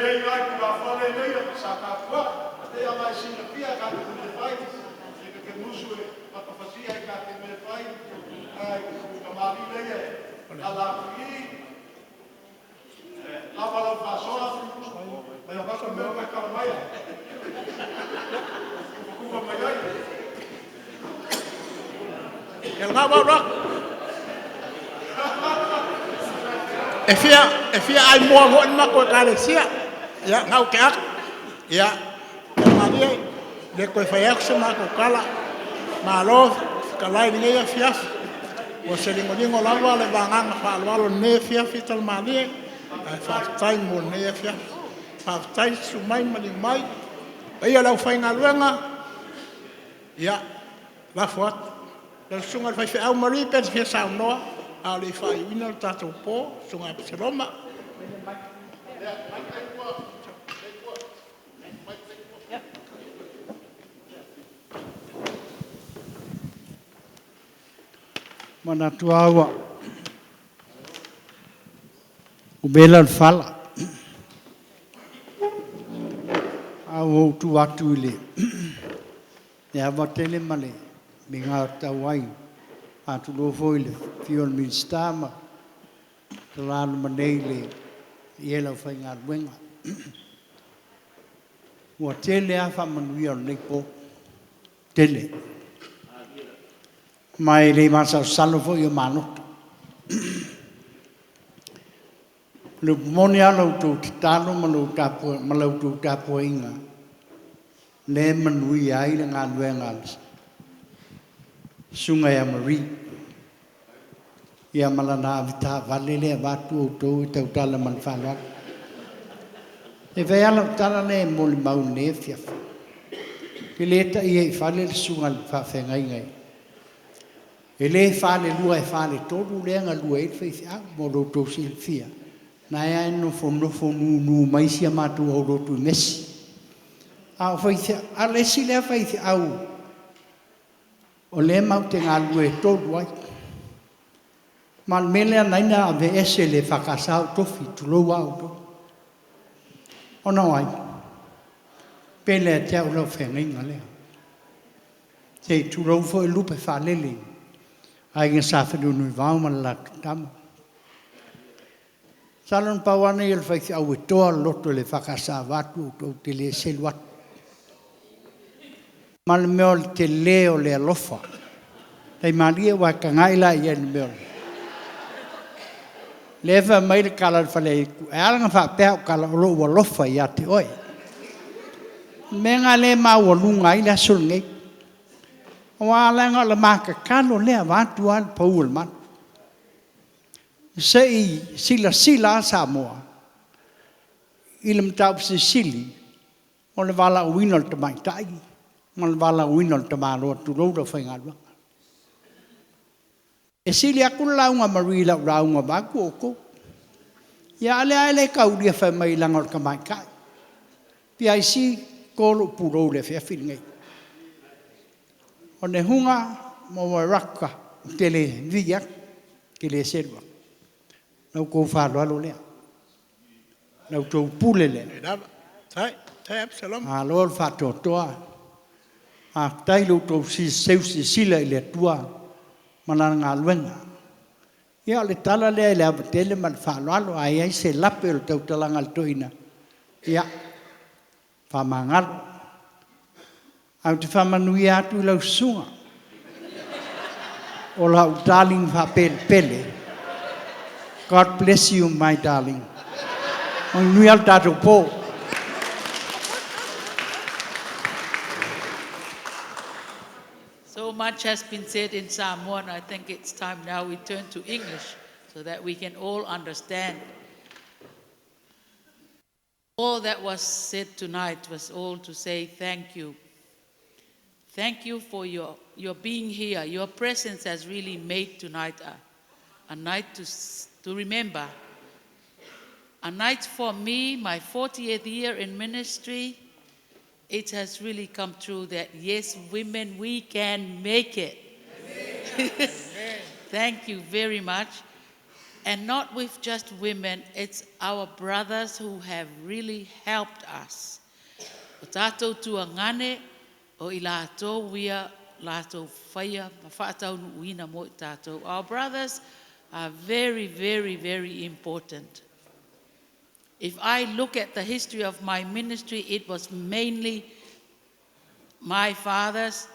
Ia lena ua ou alu atu. E fia ai moa foi le matou Ekalesia. Ia, lena ua tea atu. Ia, malie, e le toe fai atu se matou tala. Malo fetalai i lenei afiafi. Ua se ligoligo lava le vagaga faaaloalo i lenei afiafi talamalie, ae faafetai mo lenei afiafi. Faafetai le susu mai ma maliu mai. Le paia i le aufaigaluega, ia, lafo atu. Lau susuga i le faifeau Marie pe e te fia saunoa a o le i faaiuina le tatou po le susuga Apesaloma. Manatu lava O vela o le fala. A ua ou tu atu i le le ava tele ma le migao tatau ai. Faatulou foi i le afio o le Minisita ma talaluma nei le i e le aufaigaluega. Ua tele lava faamanuia o lenei po, tele. Ma e le masalosalo foi o maloto. O le upu moni lava o la outou tatalo ma la outou tapuaiga lea e manuia ai le galuega a le Susuga ia Marie ia ma lana avetaavale lea vaeatu outou e tautala ma le faaaloalo. E fai lava lau tala lea e molimau i lenei afiafi, ou te le taia i fale le susuga i le faafeagaiga, e le falelua e faletolu lea e galue ai le faifeau mo lo outou silafia, o lena e nofonofo nunu mai si a matou aulotu i Mesi. A o faifeau, a o le isi lea faifeau o lea matou te galulue tolu ai. Ma o le mea lea na ala ai ona aveese e le EFKS ou tofi, tulou lava outou. Ona o ai? E pele ia te au lau feagaiga lea. Se i tulou foi lupe faalele i Aiga Sa Fenunuivao ma le latou Tama. Masalo na pau lava lenei o le faifeau e toa le loto i le EFKS vaeatu outou, ou te le selu atu. Ma o le mea o le tele o le alofa. Tai malie aua e taga'i la i ai i le mea o le… lea e fai mai le tala a le faleaitu, e ala ona faapea au tala, o lou alofa ia te oe. O le mea lena o lea e maualuga ai le aso lenei, aua leaga o le ma tatalo lea vaeatu lava le pau o le malu, se i silasila lava Samoa i le mataupu silisili o le valaauina o le tamaitai ma le valaauina o le tamaloa tulou le aufaigaluega. E sili atu le lauga a Marie i lau lauga vaeatu outou. Ia a o lea lava e le taulia fai mai leaga o le tamaitai. PIC, to lou pulou i le afiafi lenei. O Nehuga ma Wairaka, ou te le vili atu, ou te le selu atu. La outou faaaloalo lea, la outou pule lea. Malo le faatoatoa, faafetai i lo outou seusilasila i le Atua ma Lana galuega. Ia o le tala lea i le ava tele ma le faaaloalo, a i ai se lape o le tautalaga a le toeaina, ia faamagalo. Ae ou te faamanuia atu i lau susuga, o lau darling faapelepele, God bless you my darling. Manuia le tatou po. So much has been said in Samoan. I think it's time now we turn to English so that we can all understand. All that was said tonight was all to say thank you. Thank you for your being here. Your presence has really made tonight a night to remember. A night for me, my 40th year in ministry, it has really come true that yes, women, we can make it. Thank you very much. And not with just women, it's our brothers who have really helped us. O tātou tuagane o i latou ia latou faia ma whaataunuuina mo i tātou. Our brothers are very, very, very important. If I look at the history of my ministry, it was mainly my fathers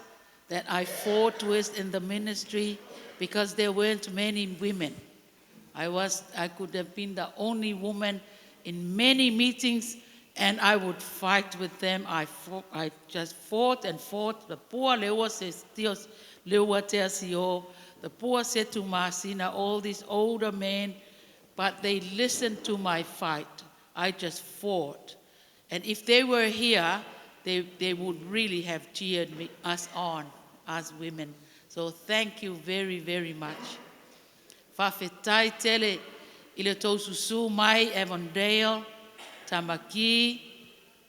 that I fought with in the ministry because there weren't many women. I could have been the only woman in many meetings, and I would fight with them. I fought, I just fought and fought. The poor Lewa says, Lewa Teasio, the poor Setu Masina, all these older men, but they listened to my fight. I just fought. And if they were here, they would really have cheered us on, as women. So thank you very, very much. Faafetai tele i le tou susu mai Avondale, Tamaki,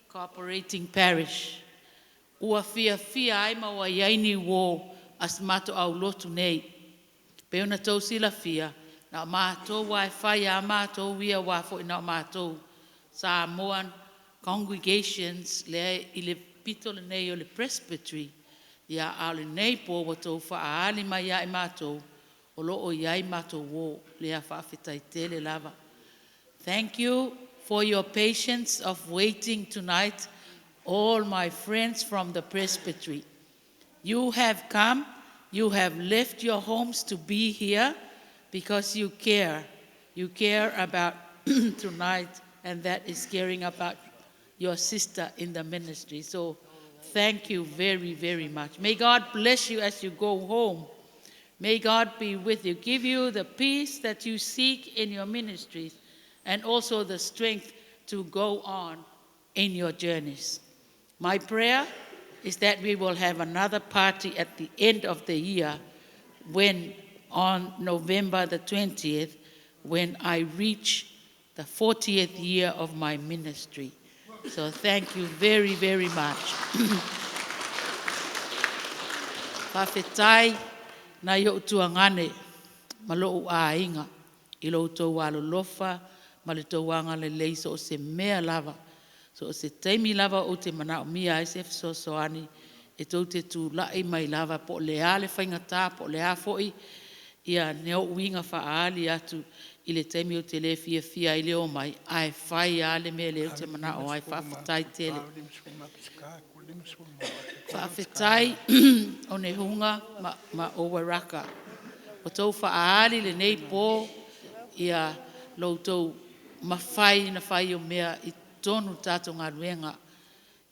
Cooperating Parish. Ua fiafia ai ma ua iai ni uō a si matou aulotu nei. Pei ona tou silafia, Na o mātou ai whai a mātou ia wā fo ina o mātou Samoan congregations le i le pito le nei o le presbytery. Ia a o le nei po ua tou whaali mai ai mātou o lo o iai mātou o lea whaafetai tele lava. Thank you for your patience of waiting tonight, all my friends from the presbytery. You have come, you have left your homes to be here because you care. You care about tonight, and that is caring about your sister in the ministry. So thank you very, very much. May God bless you as you go home. May God be with you, give you the peace that you seek in your ministries, and also the strength to go on in your journeys. My prayer is that we will have another party at the end of the year when on November the 20th, when I reach the 40th year of my ministry. So thank you very, very much. Whawhetai nai o tuangane ma lou aiga i lo tou alolofa ma le tou agalelei so o se mea lava. So o se taimi lava o te manaomia ai se fesoasoani e tou te tula'i mai lava po o le a le faigata po o le a foi ia ni ou uiga faaali atu i le taimi ou te le fiafia ai le omai, ae fai lava le mea lea ou te manao ai. Faafetai tele. Faafetai Onehunga ma Owaraka. O tou faaali lenei po ia lo outou mafai na fai o mea i totonu o le tatou galuega.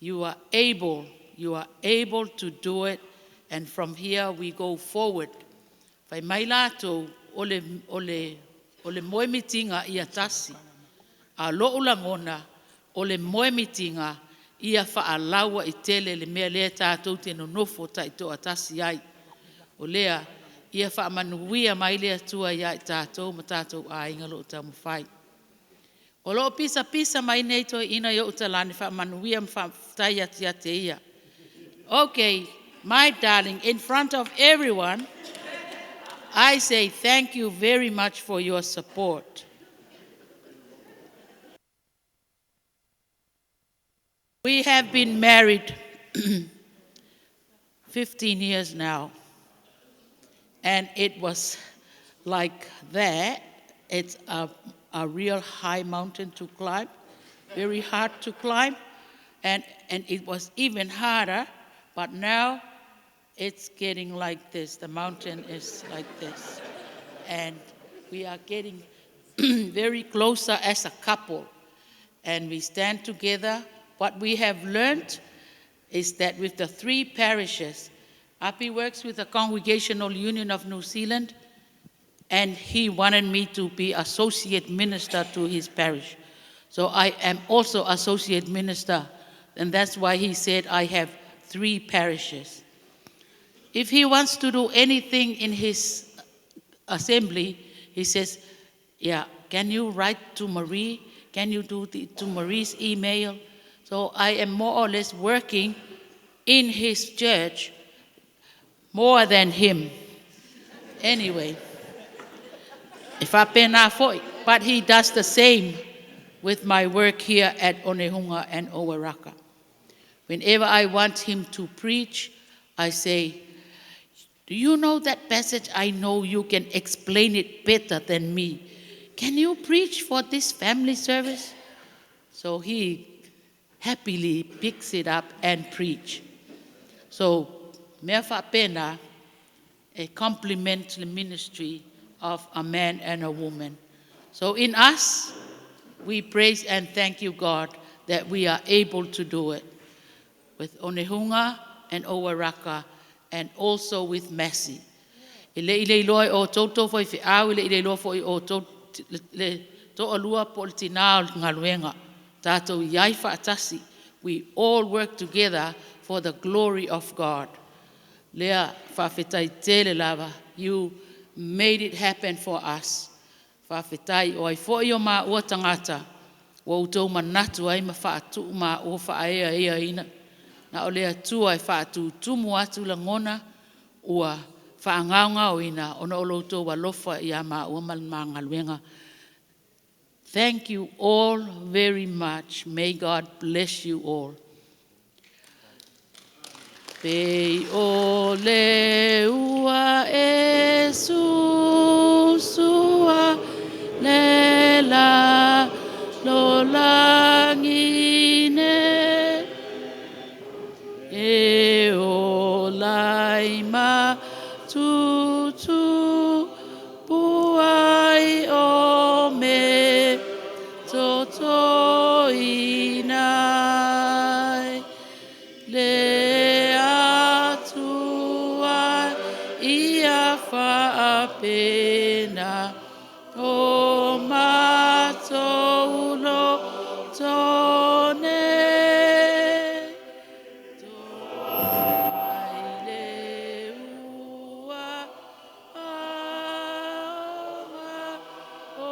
You are able, you are able to do it, and from here we go forward. Fai mai latou, o le moemitiga ia tasi. A o lou lagona, o le moemitiga ia faalauaitele le mea lea tatou te nonofo taitoatasi ai. O lea, ia faamanuia mai le Atua ia i tatou ma tatou aiga o lo o taumafai. O lo o pisapisa mai nei toeaiina i ou talane faamanuia ma faafetai atu ia te ia. Okay, my darling, in front of everyone, I say thank you very much for your support. We have been married 15 years now, and it was like that. It's a real high mountain to climb, very hard to climb, and it was even harder, but now it's getting like this. The mountain is like this. And we are getting very closer as a couple. And we stand together. What we have learned is that with the three parishes, Api works with the Congregational Union of New Zealand, and he wanted me to be associate minister to his parish. So I am also associate minister, and that's why he said I have three parishes. If he wants to do anything in his assembly, he says, yeah, can you write to Marie? Can you do to Marie's email? So I am more or less working in his church more than him. Anyway, if I but he does the same with my work here at Onehunga and Owaraka. Whenever I want him to preach, I say, do you know that passage? I know you can explain it better than me. Can you preach for this family service? So he happily picks it up and preach. So, mea faapena, a compliment the ministry of a man and a woman. So in us, we praise and thank you, God, that we are able to do it with Onehunga and Owaraka and also with Massey. E le i le iloa e outou faifeau, e le i le iloa foi e outou le toalua po o le tina o le galuega. Tatou iai faatasi. We all work together for the glory of God. Lea faafetai tele lava. You made it happen for us. Faafetai o ai foi o maua tagata, ua outou manatu ai ma faatu maua faaeaea ina. Na o le Atua e faatutumu atu lagona ua Whaangau ina ona o lo outou alofa ia maua ma le magaluega. Thank you all very much. May God bless you all. Pe o le ua e susua le la lo langi ne e o lai ma tutu puai o me toto inai le atua ia faapena o matou loto nei. Toai le ua aoga o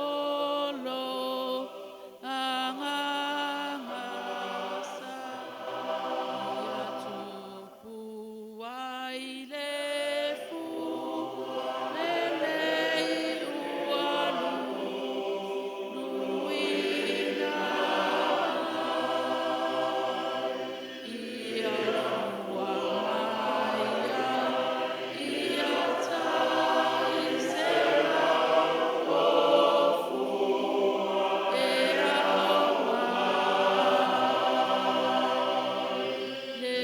lou Agaga sa ia tupu ai le lelei ua luina ia fua mai ai ia tai ofu e ao mai le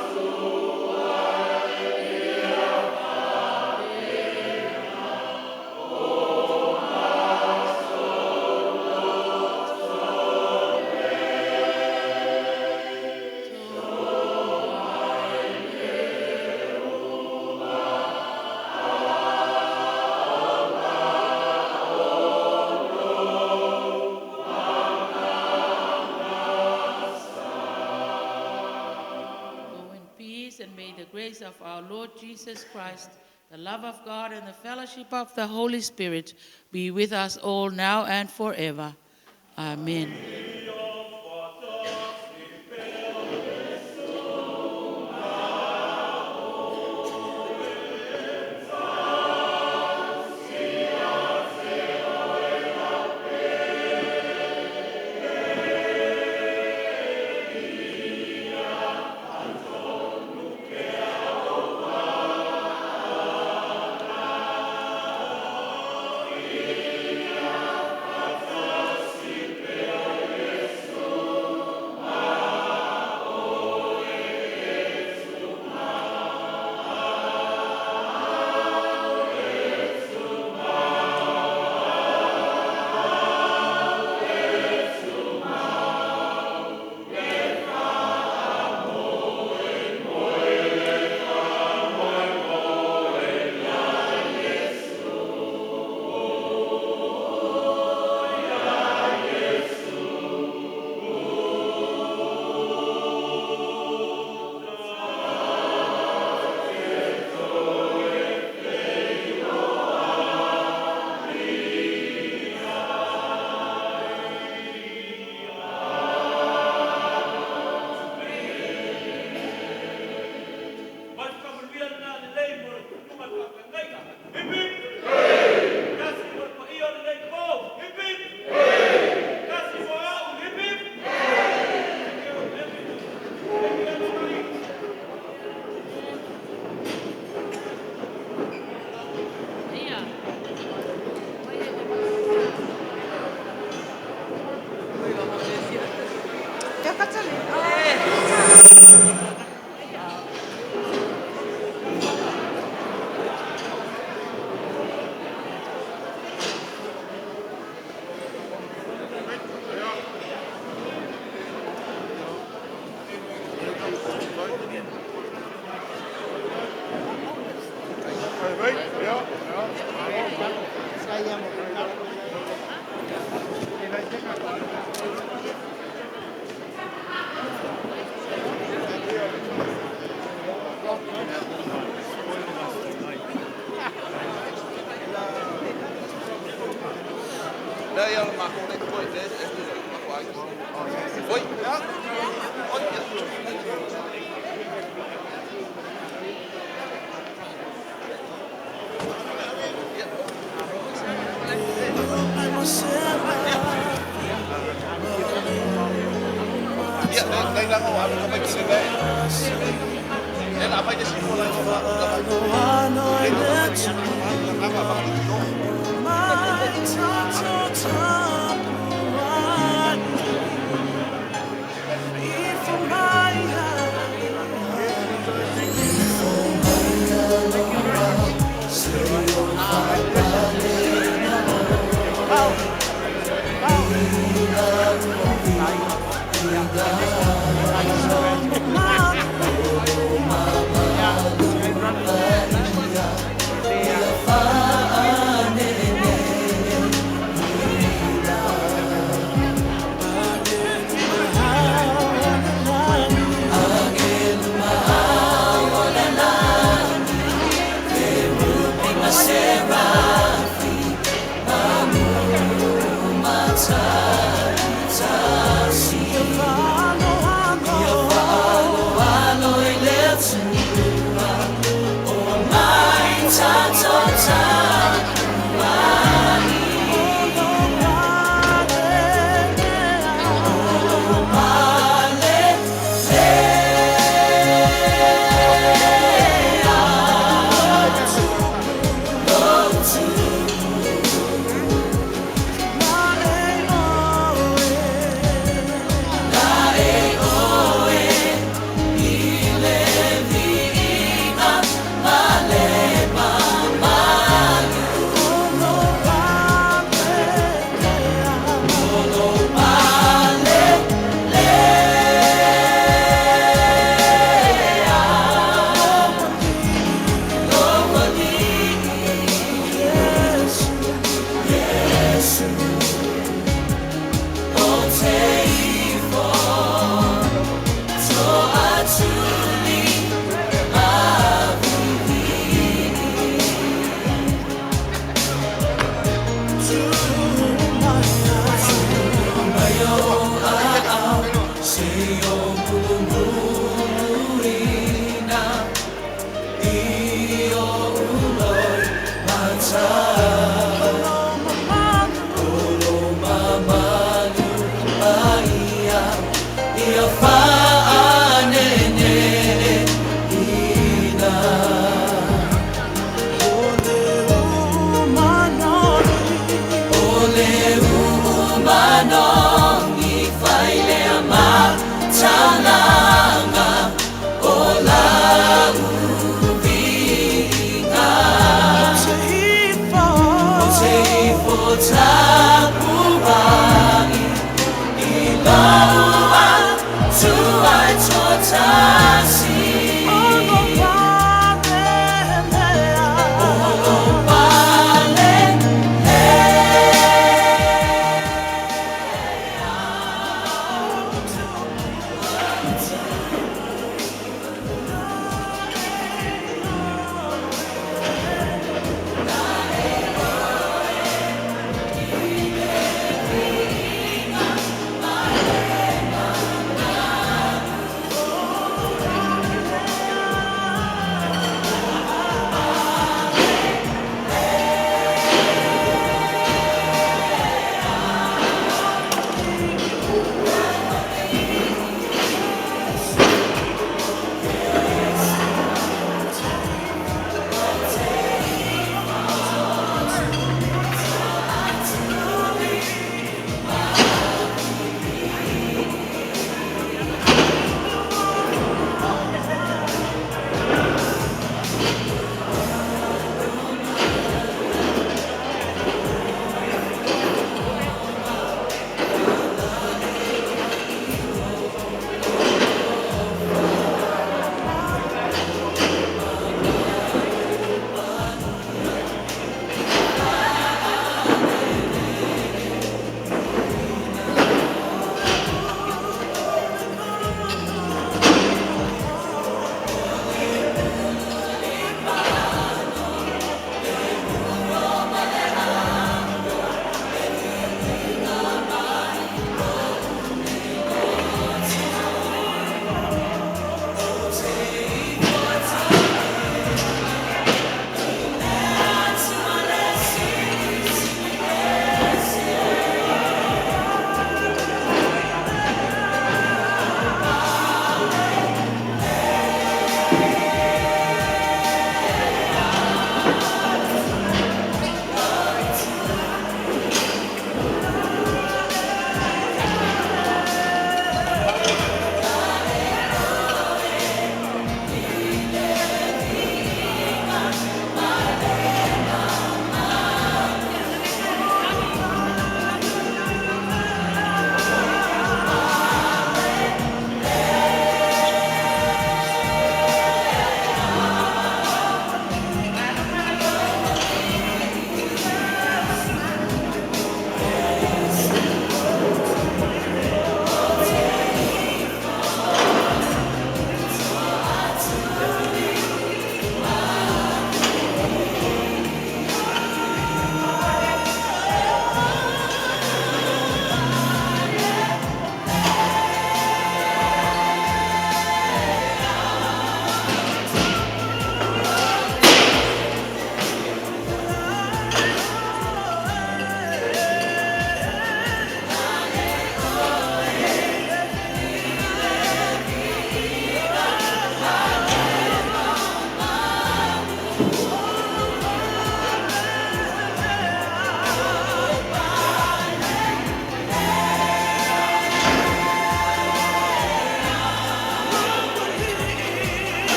Atua ia faapena o matou loto nei. Toai le ua aoga o lou Agaga sa. Go in peace, and may the grace of our Lord Jesus Christ, the love of God, and the fellowship of the Holy Spirit be with us all now and forever. Amen. Ta